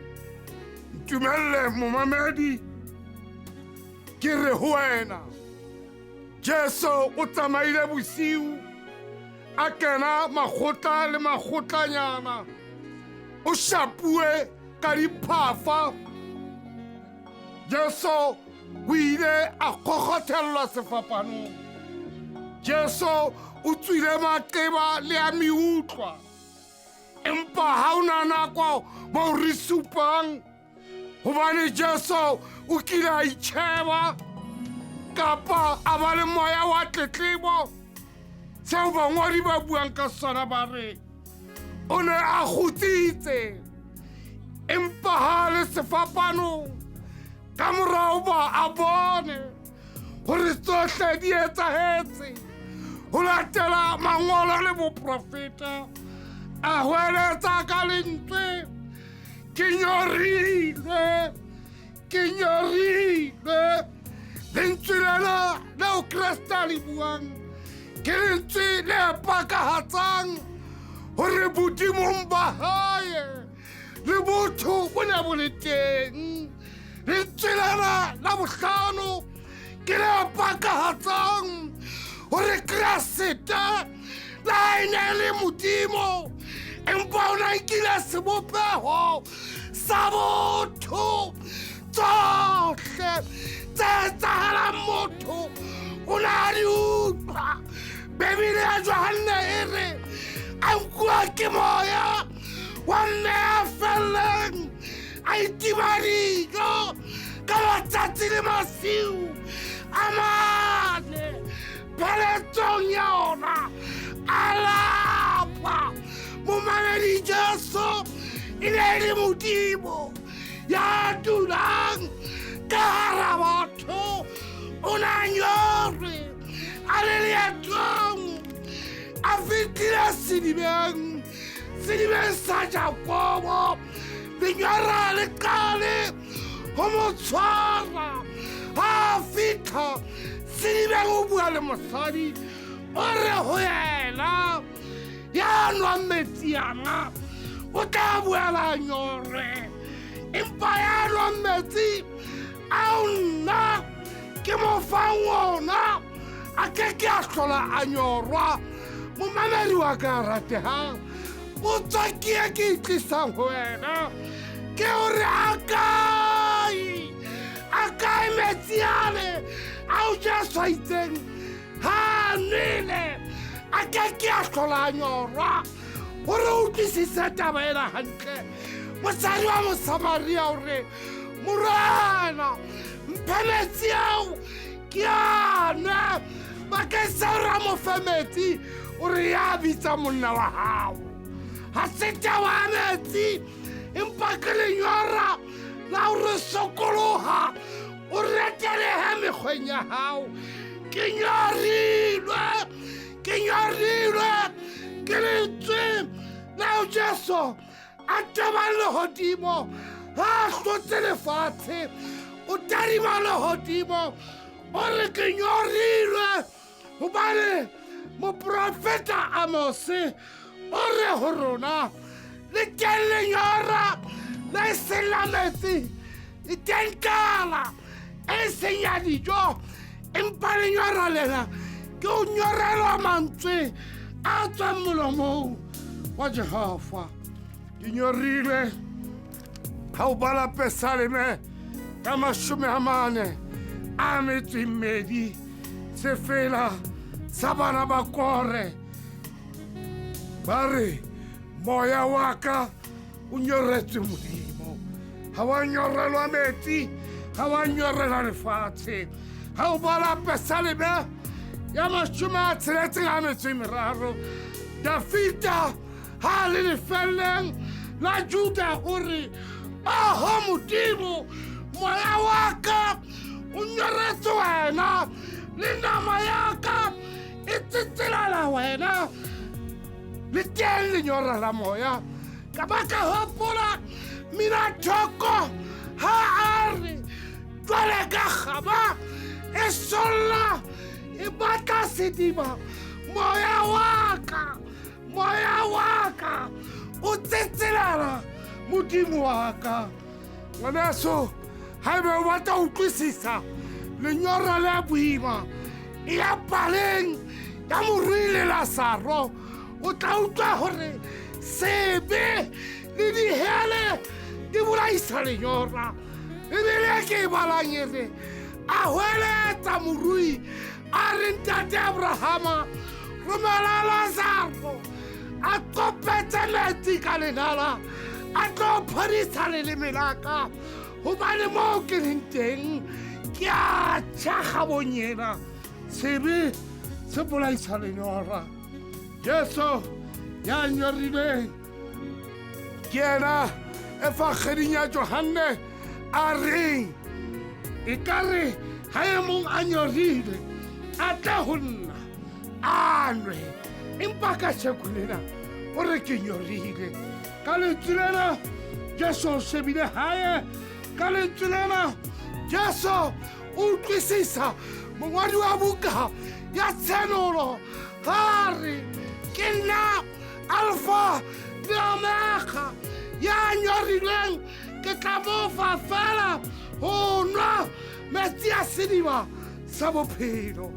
Speaker 6: Ntumelle momamedi ke re ho wena, Jesu o tsamaile bosiu a kena makgotla le makgotlanyana, o shapuwe ka diphafa. Jesu o ile a kgokgothellwa sefapanong. Jesu o tswile maqeba le a meutlwa, empa ha o na nako moo re supang hobane Jesu o kile a itjheba kapa a ba le moya wa tletlebo. Seo bangwadi ba buang ka sona ba re o ne a kgutsitse, empa ha le sefapanong ka morao ba a bone hore tsohle di etsahetse ho latela mangolo le boprofeta, a hweletsa ka lentswe, ke nyorilwe, ke nyorilwe. Lentswe lena leo Kreste a le buang ke lentswe le pakahatsang hore bodimong ba hae le botho bo ne bo le teng. Lentswe lena la bohlano Ke le pakahatsang hore Kreste le ha e ne e le Modimo, empa o na nkile sebopeho sa botho. Tsohle tse etsahalang motho o na a di utlwa. Bibele ya Johanne e re a nkuwa ke moya wa mme a felleng, a itima dijo ka matsatsi le masiu a mane. Pheletsong ya ona a lapa. Momamedi, Jesu e ne e le Modimo ya dulang ka hara batho. O na nyorwe a le leetong, a fihlile sedibeng, sedibeng sa Jakobo. Lenyora le qale ho mo tshwara. Ha a fihla sedibeng o bua le mosadi, o re ho yena, ya nwang metsi ana o tla boela a nyorwe, empa ya nwang metsi ao nna ke mo fang ona a ke ke a hlola a nyorwa. Momamedi wa ka ratehang, potso ke e ke e tlisang ho wena ke hore a kae metsi ale ao Jesu a itseng ha a nwele a ke ke a hlola a nyorwa. Hore o utlwisise taba ena hantle, mosadi wa Mosamaria o re, Morena, mphe metsi ao ke a nwe. Bakeng sa hore a mo fe metsi, o re ya bitsa monna wa hao. Ha se taba ya metsi, empa ke lenyora la hore sokoloha, o retelehe mekgweng ya hao. Ke nyorilwe, ke nyorilwe ke lentswe leo Jesu a tebang lehodimo ha a hlotse lefatshe. O tadima lehodimo, o re ke nyorilwe, hobane moprofeta Amose o re ho rona, le teng lenyora le seng la metsi, e teng tlala e seng ya dijo, empa lenyora lena ke o nyorelwa mantswe a tswang molomong wa Jehova. Ke nyorilwe. Ha o bala Pesaleme ka 42, sefela sa bana ba Kore, ba re moya wa ka o nyoretswe Modimo. Ha wa nyorelwa metsi, ha wa nyorelwa lefatshe. Ha o bala Pesaleme ya 63, Dafita ha le lefelleng la Juda o re, oho Modimo, moya wa ka o nyoretswe wena, le nama ya ka e tsetselela wena. Le teng lenyora la moya. Ka ba ka hopola mina thoko ha a re, jwale ka kgaba e solla e batla sediba, moya wa ka, moya wa ka o tsetselela Modimo wa ka. Ngwaneso, haebe o batla ho utlwisisa lenyora le boima e ya paleng ya morui le Lazaro, o tla utlwa hore sebe le dihele di bolaisa lenyora. Ebile ke e balang e re, a hweletsa morui a re, ntate Abrahama, romela Lazaro a qopetse metsi ka lenala, a tlo phodisa leleme la ka, hobane moo ke leng teng ke a tjha kgabong ena. Sebe se bolaisa lenyora. Jesu ya nyorilweng ke yena efangeding ya Johanne a reng, ekare ha e mong a nyorilwe a tle ho nna a nwe, empa ka tjheko lena o re ke nyorile. Ka lentswe lena Jesu o shebile hae. Ka lentswe lena Jesu o utlwisisa mongwadi wa buka ya Tshenolo ha re, ke nna Alfa le Omega, ya nyorilweng ke tla mo fa fela ho nwa metsi a sediba sa bophelo.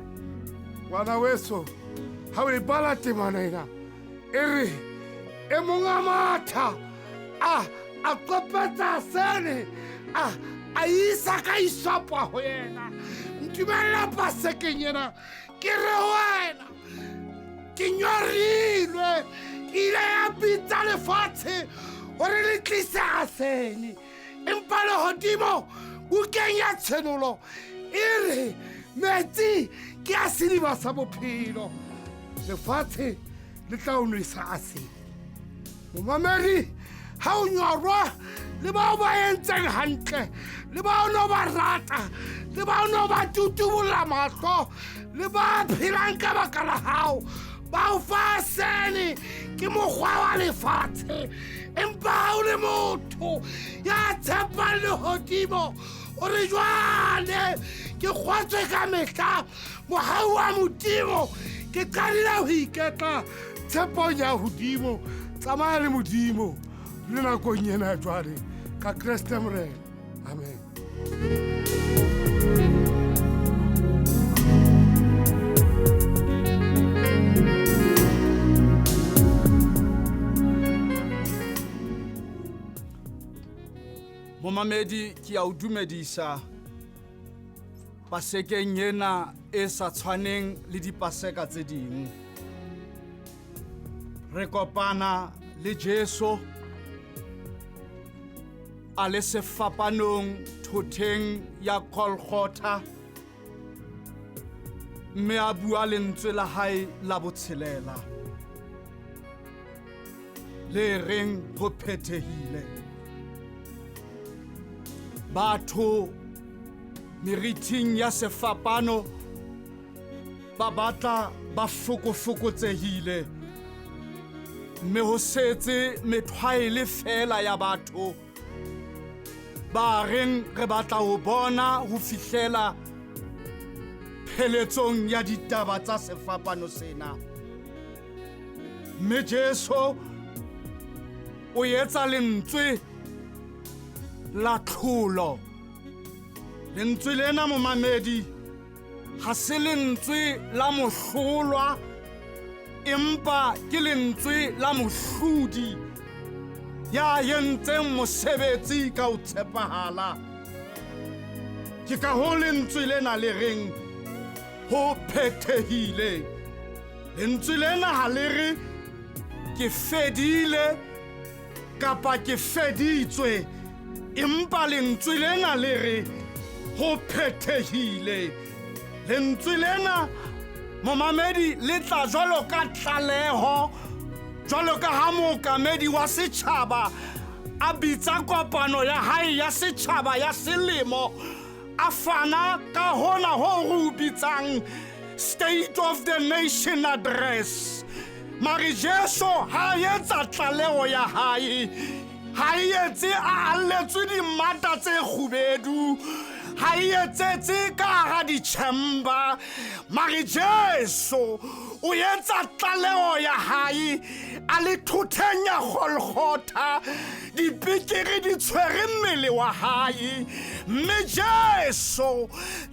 Speaker 6: Ngwana weso, ha o e bala temana ena, e re e mong a matha a qopetsa sene a isa ka isopwa ho yena. Ntumella pasekeng ena, ke re ho wena, ke nyorilwe, ke ile ya bitsa lefatshe hore le tlise asene. Empa lehodimo bukeng ya Tshenolo e re metsi ke a sediba sa bophelo, lefatshe le tla o nwesa asene. Momamedi, ha o nyorwa le bao ba entseng hantle, le bao no ba rata, le bao no ba tutubolla mahlo, le ba phelang ka baka la hao, ba o fa asene ke mokgwa wa lefatshe. Empa ha o le motho ya tshepang lehodimo, o re jwale ke kgwatswe ka mehla mohau wa Modimo, ke qadile ho iketla tshepong ya hodimo. Tsamaya le Modimo le nakong ena jwale ka Kreste Morena. Amen.
Speaker 5: Momamedi, ke a o dumedisa pasekeng ena e sa tshwaneng le dipaseka tse ding. Re kopana le Jesu a le sefapanong thoteng ya Golgotha, mme a bua lentswe la hae la botshelela le reng ho phethehile. Batho meriting ya sefapano ba batla ba fokofokotsehile, mme ho setse methwaele fela ya batho ba reng re batla ho bona ho fihlela pheletsong ya ditaba tsa sefapano sena. Mme Jesu o etsa lentswe la tlholo. Lentswe lena, momamedi, ha se lentswe la mohlolwa, empa ke lentswe la mohlodi ya entseng mosebetsi ka ho tshepahala. Ke ka ho lentswe lena le reng ho phethehile. Lentswe lena ha le re ke fedile kapa ke feditswe, empa lentswe lena le re ho phethehile. Lentswe lena, momamedi, le tla jwalo ka tlaleho, jwalo ka ha mookamedi wa setjhaba a bitsa kopano ya hae ya setjhaba ya selemo, a fana ka hona ho re o bitsang State of the Nation Address. Mare Jesu ha etsa tlaleho ya hae, ha e etse a alletswe dimata tse kgubedu, ha e etsetse ka hara ditjhemba. Mare Jesu o etsa tlaleho ya hae a le thoteng ya Golgotha, dipikiri di tshwere mmele wa hae, mme Jesu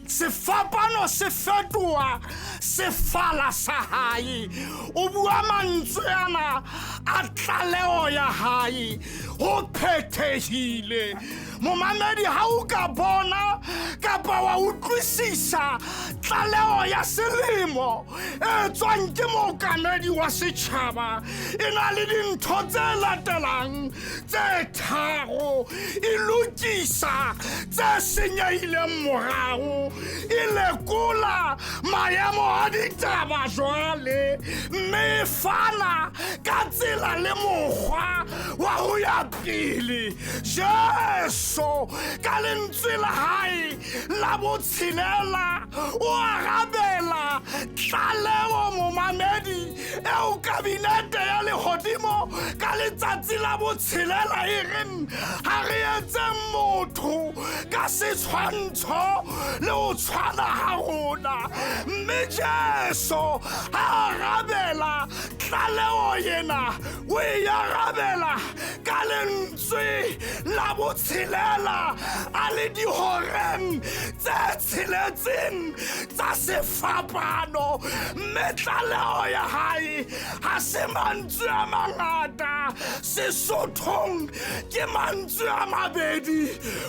Speaker 5: sefapano se fetoha sefala sa hae. O bua mantswe ana a tlaleho ya hae, ho phethehile. Momamedi, ha o ka bona kapa wa utlwisisa tlaleho ya selemo e tswang ke mookamedi wa setjhaba, e na le dintho tse latelang tse tharo. E lokisa tse senyehileng morao, e lekola maemo a ditaba jwale, mme e fana ka tsela le mokgwa wa ho ya pele. Jesu ka lentswe la hae la botshelela o arabela tlaleho, momamedi, eo kabinete ya lehodimo ka letsatsi la botshelela e reng ha re etse motho ka setshwantsho le ho tshwana ha rona. Mme Jesu ha arabela tlaleho ena, o e arabela ka lentswe la botshelela a le dihoreng tse
Speaker 3: tse tsheletseng tsa sefapano mme tlaleho ya hae ha se mantswe a mangata sesothong ke mantswe a mabedi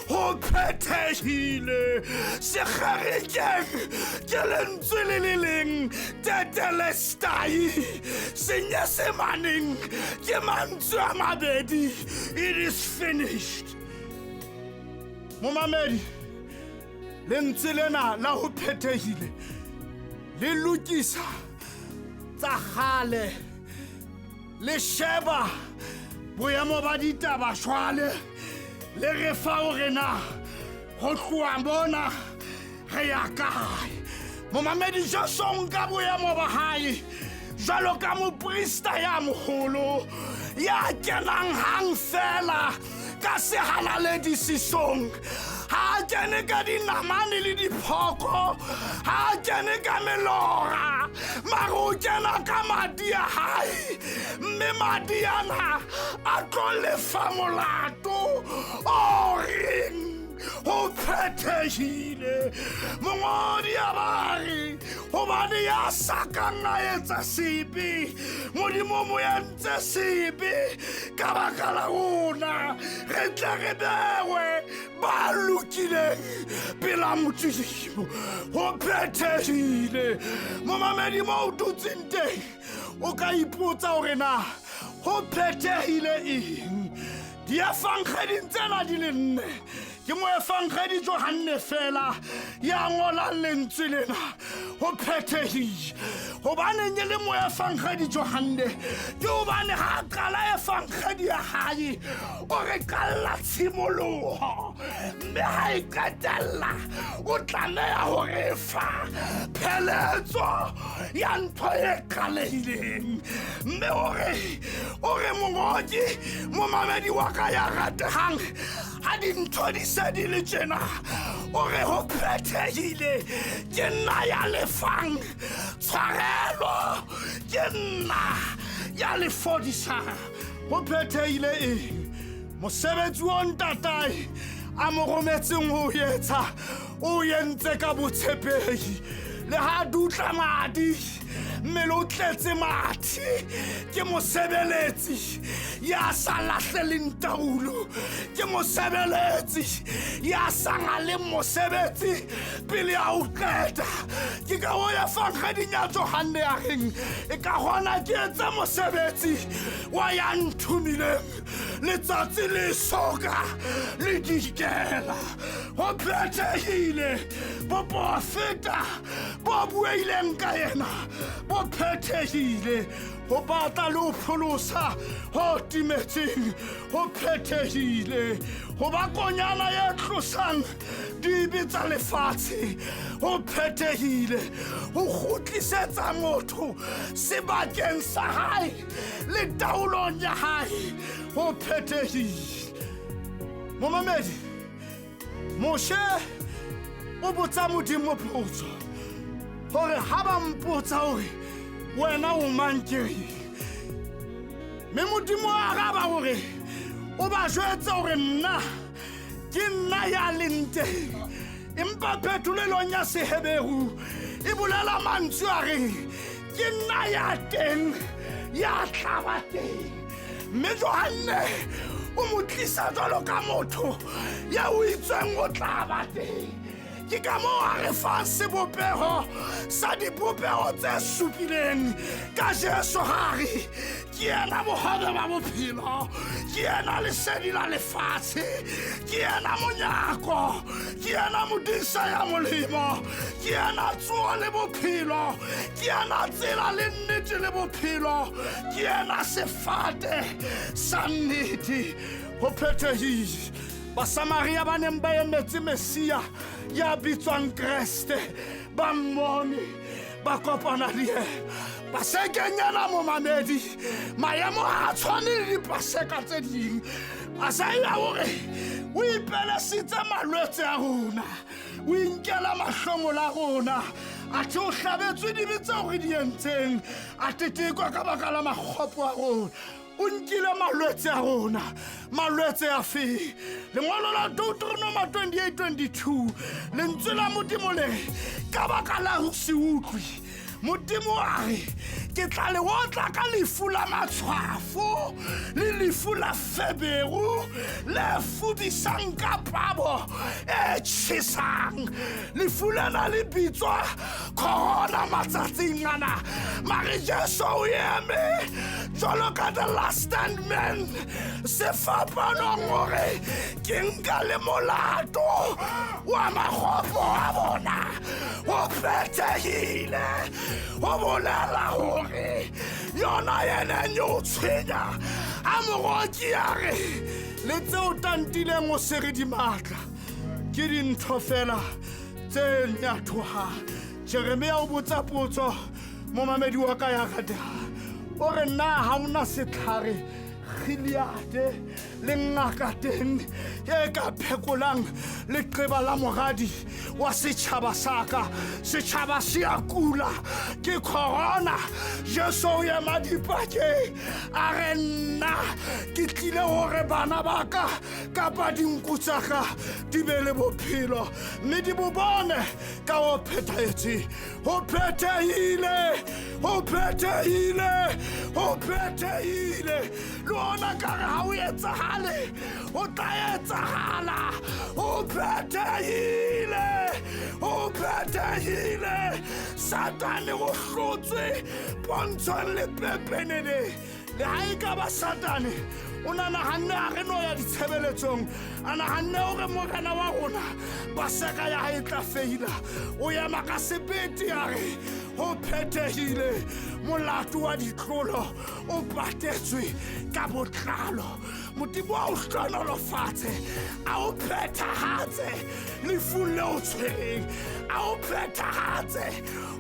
Speaker 3: ho phethehile segerikeng ke lentswe le le leng tetelestai senyesemaneng ke mantswe a mabedi it is finished
Speaker 5: Momamedi, lentswe lena la ho phethehile le lokisa tsa kgale le sheba boemo ba ditaba jwale le re fa hore na ho tloha mona re ya kae momamedi jesu o nka boemo ba hae jwalo ka moprista ya moholo ya kenang hang fela ka sehalaledisisong ha a kene ka dinamane le diphoko ha a kene ka melora mare o kena ka madi a hae mme madi ana a tlo lefa molato o reng ho phethehile mongodi a ba re hobane ya sa kang a etsa sebe modimo mo entse sebe ka baka la rona re tle re bewe ba lokileng pela modimo ho phethehile momamedi mo o dutseng teng o ka ipotsa hore na ho phethehile eng diefangeding tsena di le nne ke moefangedi johanne fela ya ngolang lentswe lena ho phethehile gobaneng e le moefangedi johanne ke gobane ga a qala efangedi ya gae o re qalla tshimologo mme ga e qetella o tlameya go re fa pheletso ya ntho e qalehileng mme ore o re mongodi momamedi wa ka ya rategang ga dintho di se di le tjena o re ho phethehile ke nna ya lefang tshwarelo ke nna ya le fodisang ho phethehile eng mosebetsi o ntatae a mo rometseng ho etsa o entse ka botshepehi le ha dutla madi mmele o tletse mathe ke mosebeletsi ya sa lahleleng taulo ke mosebeletsi ya sa ngaleng mosebetsi pele a o qeta ke ka o ya fangeding ya johanne ya reng e ka gona ke etse mosebetsi wa ya nthomileng letsatsi le soka le dikela go phethegile boporofeta bo bueileng ka yena bo phethegile go batla le ho pholosa ho timetseng ho phethegile go ba konyana ye tlosang dibe tsa lefatshe ho phethegile ho kgutlisetsa motho sebakeng sa hae le taolong ya hae ho phethegile momamedi moshe o botsa modimo potso gore ga ba mpotsa gore wena o mang ke reng mme modimo a araba gore o ba jwetse gore nna ke nna ya leng teng empa phetolelong ya seheberu e bolela mantswe a reng ke nna ya teng ya tlaba teng mme johanne o mo tlisa jalo ka motho ya o itsweng o tla ba teng ke ka moo a re fang sebopego sa dipopego tse supileng ka jesu gare ke yena bogobe ba bophelo ke yena lesedi la lefatshe ke yena monyako ke yena modisa ya molemo ke yena tsogo le bophelo ke yena tsela le nnete le bophelo ke yena sefate sa nnete ho phethehile basamaria ba neng ba emetse mesia ya bitswang kreste ba mmone ba kopana le ena pasekeng ena momamedi maemo a tshwane le dipaseka tse ding asaia o re o ipelesitse malwetse a rona o inkela mahlomola a rona athe o hlabetswe dibe tseo re di entseng a tetekwa ka baka la makgopo a rona. O nkile malwetse a rona. Malwetse a fe? Lengolo la Deuteronoma 28:22, lentswe la Modimo le re, ka baka la ho se utlwe, Modimo a re, ke tla le otla ka lefu la matshwafo le lefu la feberu le fudisang ka pabo e tjhesang. Lefu lena le bitswa corona matsatsing ana. Mare Jesu o eme jwalo ka the last stand man sefapanong hore ke nka le molato wa makgopo a bona. Ho phethehile. Ho bolela hore yona e neng e o tshwenya a moroki a re le tseo tantileng o se re di matla ke dintho fela tse nyathohang. Jeremia o botsa potso momamedi wa ka ya ratehang, o re na ha ona setlhare Gileade le ngaka teng e ka phekolang leqeba la moradi wa setjhaba sa ka. Setjhaba se a kula ke corona. Jesu o ema dipakeng a re nna ke tlile hore bana ba ka kapa dinku tsa ka di be le bophelo mme di bo bone ka ho phethahetseng. Ho phethehile, ho phethehile, ho phethehile. Le ona ka re ha o etsahale, ho tla etsahala. Ho phethehile, ho phethehile. Satane o hlotswe pontshong le pepenene. Le ha e ka ba Satane o na nahanne a re no ya ditshebeletsong, a nahanne hore morena wa rona paseka ya hae e tla feila. O ema ka sebete a re ho phethehile, molato wa ditlolo o patetswe ka botlalo. Modimo a o hlohonolofatse, a o phethahatse lefung le o tshwereng, a o phethahatse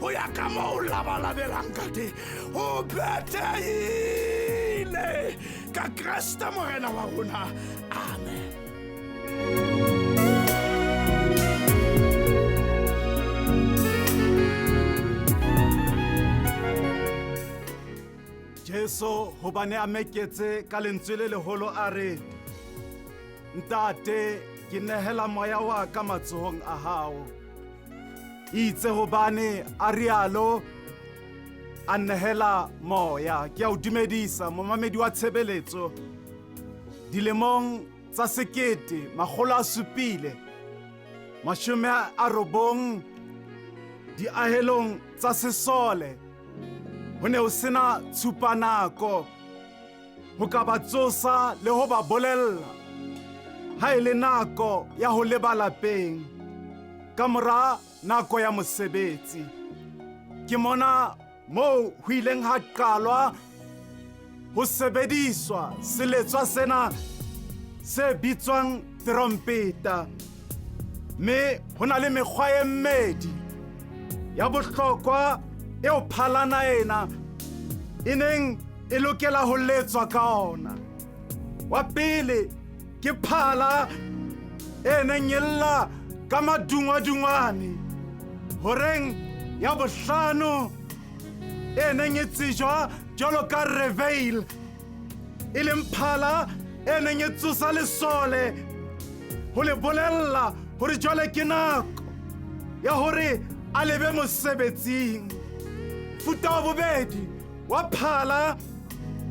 Speaker 5: ho ya ka moo o labalabelang ka teng. Ho phethehile ka Kreste morena wa rona. Amen.
Speaker 7: Jesu hobane a meketse ka lentswe le leholo a re, Ntate, ke nehela moya wa ka matsohong a hao. Itse hobane a rialo, a nehela moya. Ke a o dumedisa momamedi wa tshebeletso. Dilemong tsa 1790 diahelong tsa sesole ho ne ho sena tshupanako ho ka ba tsosa le ho ba bolella ha e le nako ya ho leba lapeng ka mora nako ya mosebetsi. Ke mona moo ho ileng ha qalwa ho sebediswa seletswa sena se bitswang terompeta. Mme ho na le mekgwa e mmedi ya bohlokwa eo phalana ena e neng e lokela ho letswa ka ona. Wa pele ke phala e neng e lla ka madungwadungwane horeng ya bohlano e neng e tsejwa jwalo ka reveil, e leng phala e neng e tsosa lesole ho le bolella hore jwale ke nako ya hore a lebe mosebetsing. Futa wa bobedi wa phala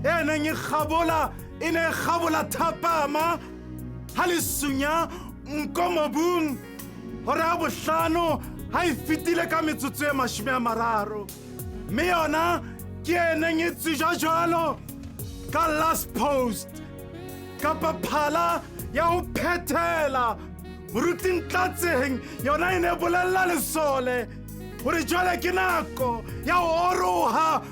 Speaker 7: e neng e kgabola e ne e kgabola thapama ha le sunya nko mobung hora ya bohlano ha e fetile ka metsotso e 30. Mme yona ke e neng e tsejwa jwalo ka last post kapa phala ya ho phethela. Moruti Ntlatseng yona e ne bolella lesole hore jwale ke nako ya ho oroha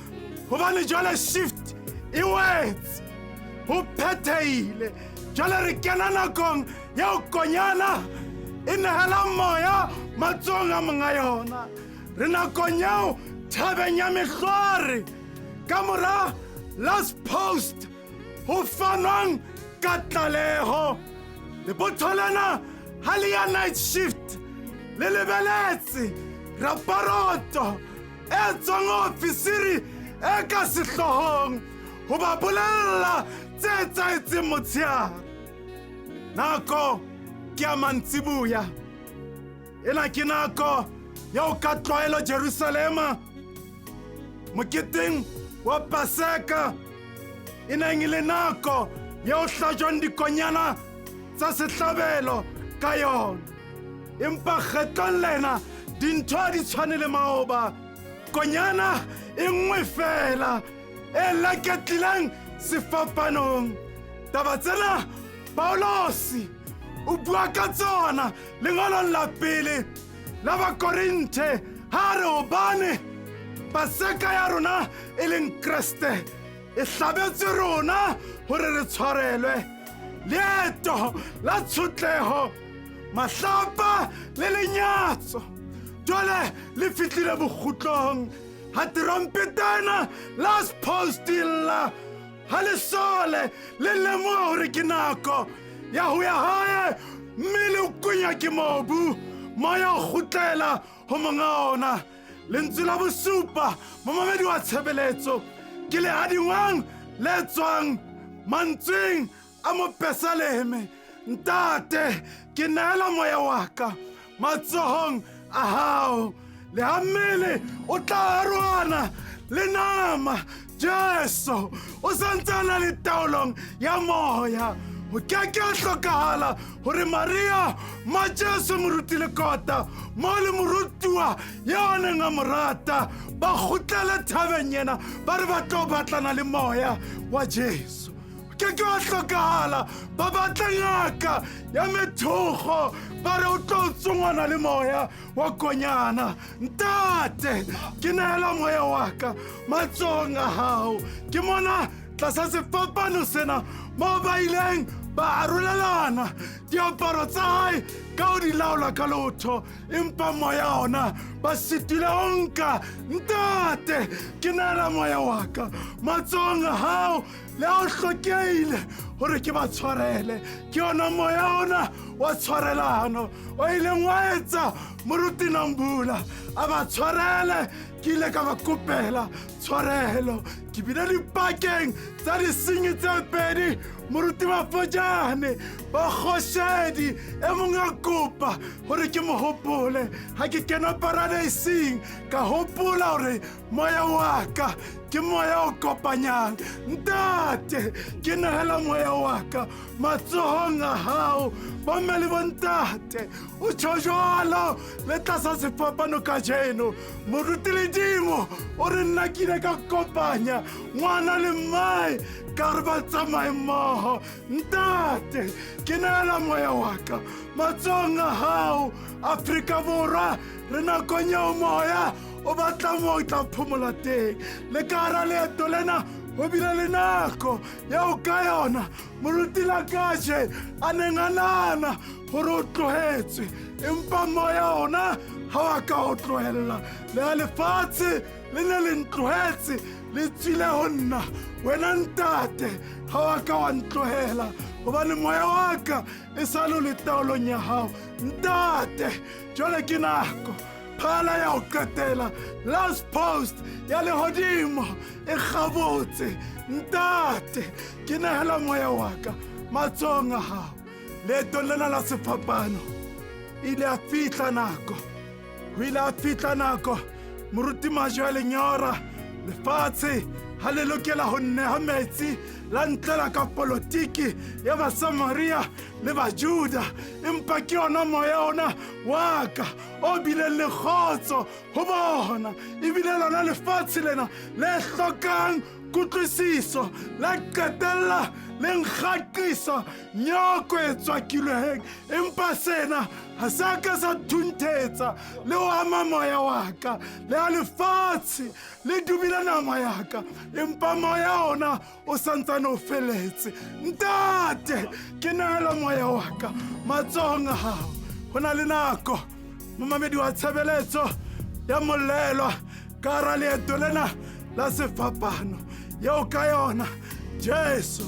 Speaker 7: hobane jwale shift e wetse, ho phethehile. Jwale re kena nakong ya ho konyana e nehela moya matsohong a monga yona. Re nakong eo thabeng ya mehlware ka mora last post ho fanwang ka tlaleho. Lebotho lena ha le ya night shift le lebeletse raporoto e tswang ofisiri e ka sehloohong Ho ba bolella tse etsahetseng motshehare. Nako ke ya mantsiboya. Ena ke nako ya ho ka tlwaelo Jerusalema moketeng wa Paseka e neng e le nako ya ho hlajwang dikonyana tsa sehlabelo ka yona. Empa kgetlong lena dintho ha di tshwane le maoba. Konyana e nngwe feela e leketlileng sefapanong. Taba tsena Paulosi o bua ka tsona lengolong la pele la Bakorinthe ha re hobane Paseka ya rona e leng Kreste e hlabetswe rona hore re tshwarelwe. Leeto la tshotleho, mahlapa le lenyatso jwale le fihlile bokgutlong ha terompeta ena last post e lla. Ha lesole le lemoha hore ke nako ya ho ya hae mme le kunya ke mobu, moya o kgutlela ho monga ona. Lentswe la bosupa momamedi wa tshebeletso ke le hadingwang le tswang mantsweng a mopesaleme. Ntate, ke neela moya wa ka matsohong a hao. Le ha mmele o tla arohana le nama, Jesu o sa ntse a na le taolong ya moya. Ho ke ke a hlokahala hore Maria ma Jesu moruti Lekota mo le morutuwa eo a neng a mo rata ba kgutlele thabeng ena ba re ba tlo batlana le moya wa Jesu. Ke ke wa hlokahala ba batle ngaka ya methogo ba re o tlo tsongwana le moya wa konyana. Ntate, ke neela moya wa ka matsohong a hao. Ke mona tlasa sefapano sena moo ba ileng ba arolelana diaparo tsa hae ka ho di laola ka lotho, empa moya ona ba sitile ho nka. Ntate, ke neela moya wa ka matsohong a hao. Le ha o hlokehile hore ke ba tshwarele, ke yona moya ona wa tshwarelano o ileng wa etsa moruti Nambula a ba tshwarele. Ke ile ka ba kopela tshwarelo. Ke bile dipakeng tsa disenyi tse pedi, moruti Mafojane ba kgoshedi e mong a kopa hore ke mo hopole ha ke kena paradeising. Ka hopola hore moya wa ka ke moya o kopanyang. Ntate, ke nehela moya wa ka matsohong a hao. Bomme le bontate, o tjho jwalo le tlasa sefapano kajeno. Moruti Ledimo o re nna ke ile ka kopanya ngwana le mmae ka re ba tsamaye mmoho. Ntate, ke nehela moya wa ka matsohong a hao. Afrika Borwa re nakong eo moya o batla moo o tla phomola teng. Le ka hara leeto lena ho bile le nako eo ka yona moruti Lakaje a neng a nahana hore o tlohetswe, empa moya ona ha wa ka o tlohella. Le ha lefatshe le ne le ntlohetse le tswile ho nna, wena ntate ha wa ka wa ntlohela, hobane moya wa ka e sa le o le taolong ya hao. Ntate, jwale ke nako phala ya ho qetela, last post ya lehodimo e kgabotse. Ntate, ke nehela moya wa ka matsohong a hao. Leetong lena la sefapano ile a fihla nako, ho ile a fihla nako moruti Majwe a lenyora. Lefatshe ha le lokela ho nneha metsi la ntlela ka politiki ya Basamaria le Bajuda, empa ke yona moya ona wa ka o bileng le kgotso ho bona. Ebile lona lefatshe lena le hlokang kutlwisiso la qetella le nkgaqisa nyoko e tswakilweng, empa sena ha se a ka sa thunthetsa le ho ama moya wa ka. Le ha lefatshe le dubile nama ya ka, empa moya ona o santsane o feletse. Ntate, ke nehela moya wa ka matsohong a hao. Ho na le nako momamedi wa tshebeletso ya molelwa ka hara leeto lena la sefapano eo ka yona Jesu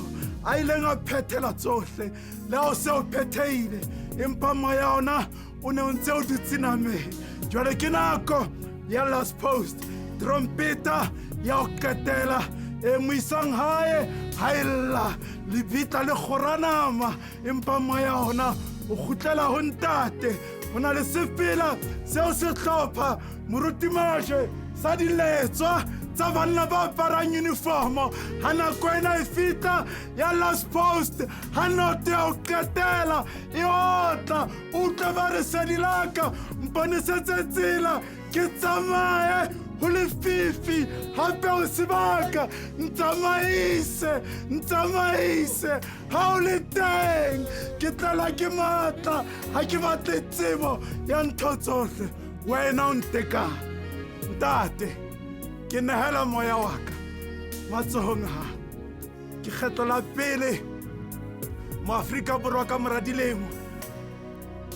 Speaker 7: a ileng a phethela tsohle. Le ha o se o phethehile, empa moya ona o ne o ntse o dutse nameng. Jwale ke nako ya last post, trompeta ya ho qetela
Speaker 5: E mo isang hae ha e lla lebitla le kgoranama, empa moya ona o kgutlela ho ntate. Ho na le sefela seo sehlopha moruti Majwe sa diletswa tsa banna ba aparang uniformo. Ha nako ena e fihla ya last post, ha noto ya ho qetela e otla, utlwe ba re sedi la ka mponesetse tsela ke tsamaye ho lefifi hape ho sebaka, ntsamaise ntsamaise ha o le teng, ke tlelwa ke matla, ha ke batle tsebo ya ntho tsohle, wena o ntekane. Ntate, ke nehela moya wa ka matsohong a hao. Ke kgetlo la pele Moafrika Borwa ka mora dilemo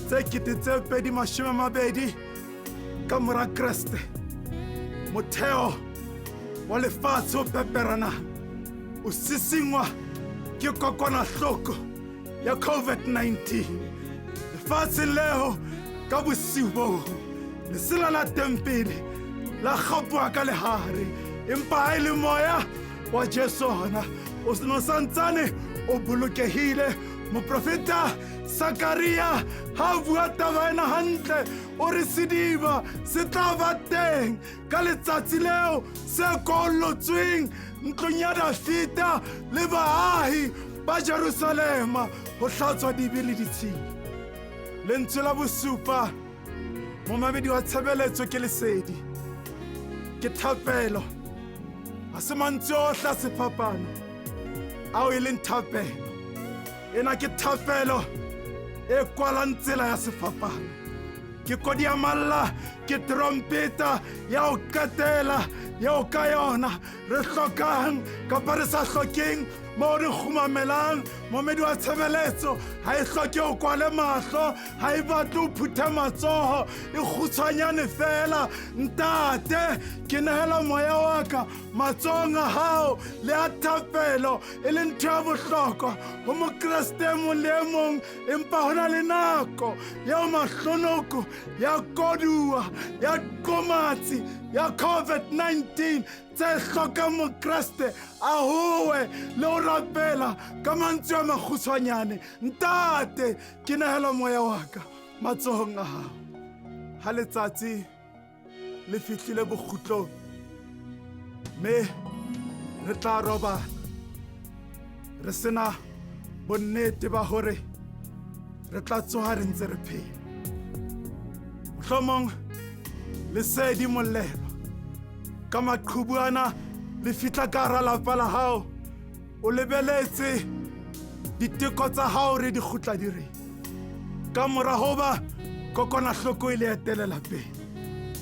Speaker 5: tse 2020 ka mora Kreste, motheo wa lefatshe o peperanang o sisingwa ke kokwanahloko ya COVID-19. Lefatsheng leo ka bosiu boo lesela la tempele la kgapoha ka lehare, empa ha e le moya wa Jesu ona o no santsane o bolokehile. Moprofeta Sakaria ha bua taba ena hantle, o re sediba se tla ba teng ka letsatsi leo se kollotsweng ntlong ya Dafita le baahi ba Jerusalema ho hlatswa dibe le ditshila. Lentswe la bosupa momamedi wa tshebeletso ke lesedi, ke thapelo. Ha se mantswe ohle a sefapano ao e leng thapelo. Ena ke thapelo e kwalang tsela ya sefapano. Ke kodi ya malla, ke trompeta ya ho qetela eo ka yona re hlokang kapa re sa hlokeng moo re kgumamelang. Momedi wa tshebeletso ha e hloke o kwale mahlo, ha e batle o phuthe matsoho, e kgutshwanyane fela. Ntate, ke nehela moya wa ka matsohong a hao le a thapelo e le ntho ya bohlokwa ho Mokreste e mong le e mong, empa ho na le nako eo mahlonoko ya koduwa ya qomatsi ya COVID-19 tse hlokang Mokreste a howe le ho rapela ka mantswe a makgutshwanyane. Ntate, ke nehela moya wa ka matsohong a hao. Ha letsatsi le fihlile bokgutlong mme re tla robala re sena bonnete ba hore re tla tsoha re ntse re phela. Mohlomong lesedi mollelwa ka maqhubu ana le fihla ka hara lapa la hao, o lebeletse diteko tsa hao re di kgutla di reng ka mora hoba kokwanahloko e le etelela pele.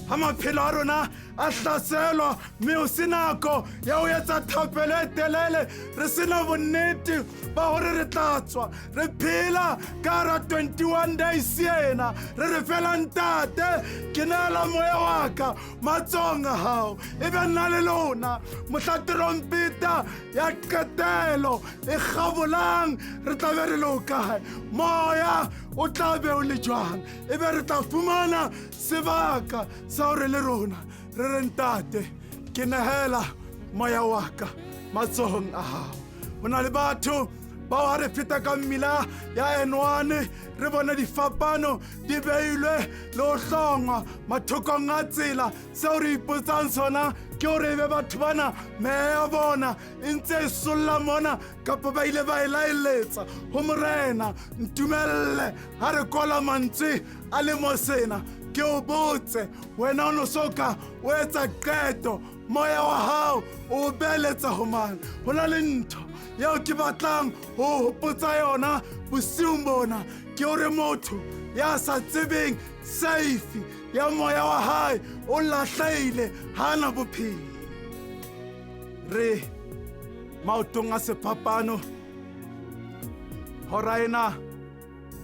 Speaker 5: Ha maphelo a rona a hlaselwa mme o se nako ya ho etsa thapelo e telele, re sena bonnete ba hore re tla tswa re phela ka hara 21 days ena, re re fela ntate, ke neela moya wa ka matsohong a hao, e be nna le lona mohla trompeta ya qetelo e kgabolang, re tla be re le hokae? Moya o tla be o le jwang? E be re tla fumana sebaka sa hore le rona re re ntate, ke nehela moya wa ka matsohong a hao. Ho na le batho bao ha re feta ka mmila ya N1 re bone difapano di beilwe le ho hlongwa mathokong a tsela. Seo re ipotsang sona ke hore ebe batho bana meya ya bona e ntse e solla mona kapa ba ile ba e laeletsa ho Morena. Ntumelle ha re kola mantswe a le mo sena, ke o botse wena o no soka o etsa qeto, moya wa hao o beeletsa ho mang? Ho na le ntho eo ke batlang ho hopotsa yona bosiung bona, ke hore motho ya sa tsebeng seifi ya moya wa hae o lahlehile, ha na bophelo. Re maotong a sefapano, hora ena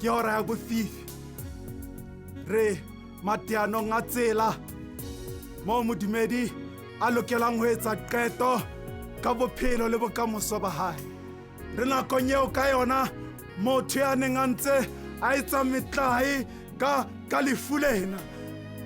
Speaker 5: ke hora ya bofifi. Re mateanong a tsela moo modumedi a lokelang ho etsa qeto ka bophelo le bokamoso ba hae. Re nakong eo ka yona motho ya neng a ntse a etsa metlae ka lefu lena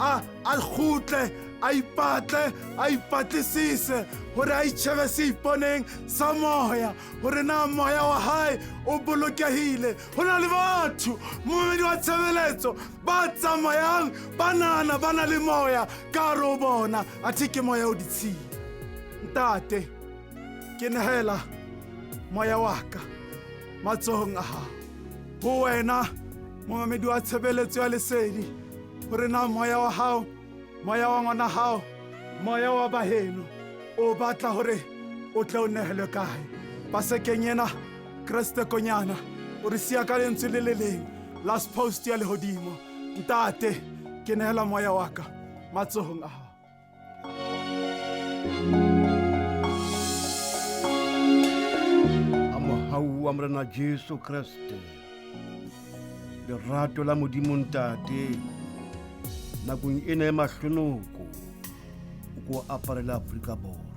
Speaker 5: a kgutle
Speaker 7: a ipatle a ipatlisise gore a itšhebe seiponeng sa moya gore na moya wa hae o bolokegile go na le batho momedi wa tshebeletso ba tsamayang ba nana ba na le moya ka gare o bona athe ke moya o ditshila ntate ke negela moya wa ka matsogong a gago go wena momamedi wa tshebeletso ya lesedi gore na moya wa gago moya wa ngwana gago moya wa baheno o batla gore o tle o negelwe kae pasekeng ena kreste konyana o re sia ka lentswe le le leng last post ya legodimo ntate ke neela moya wa ka matsogong a gago
Speaker 1: A mohau wa Morena Jesu Kreste, lerato la Modimo Ntate, nakong ena e mahlonoko, o ko aparela Afrika Borwa.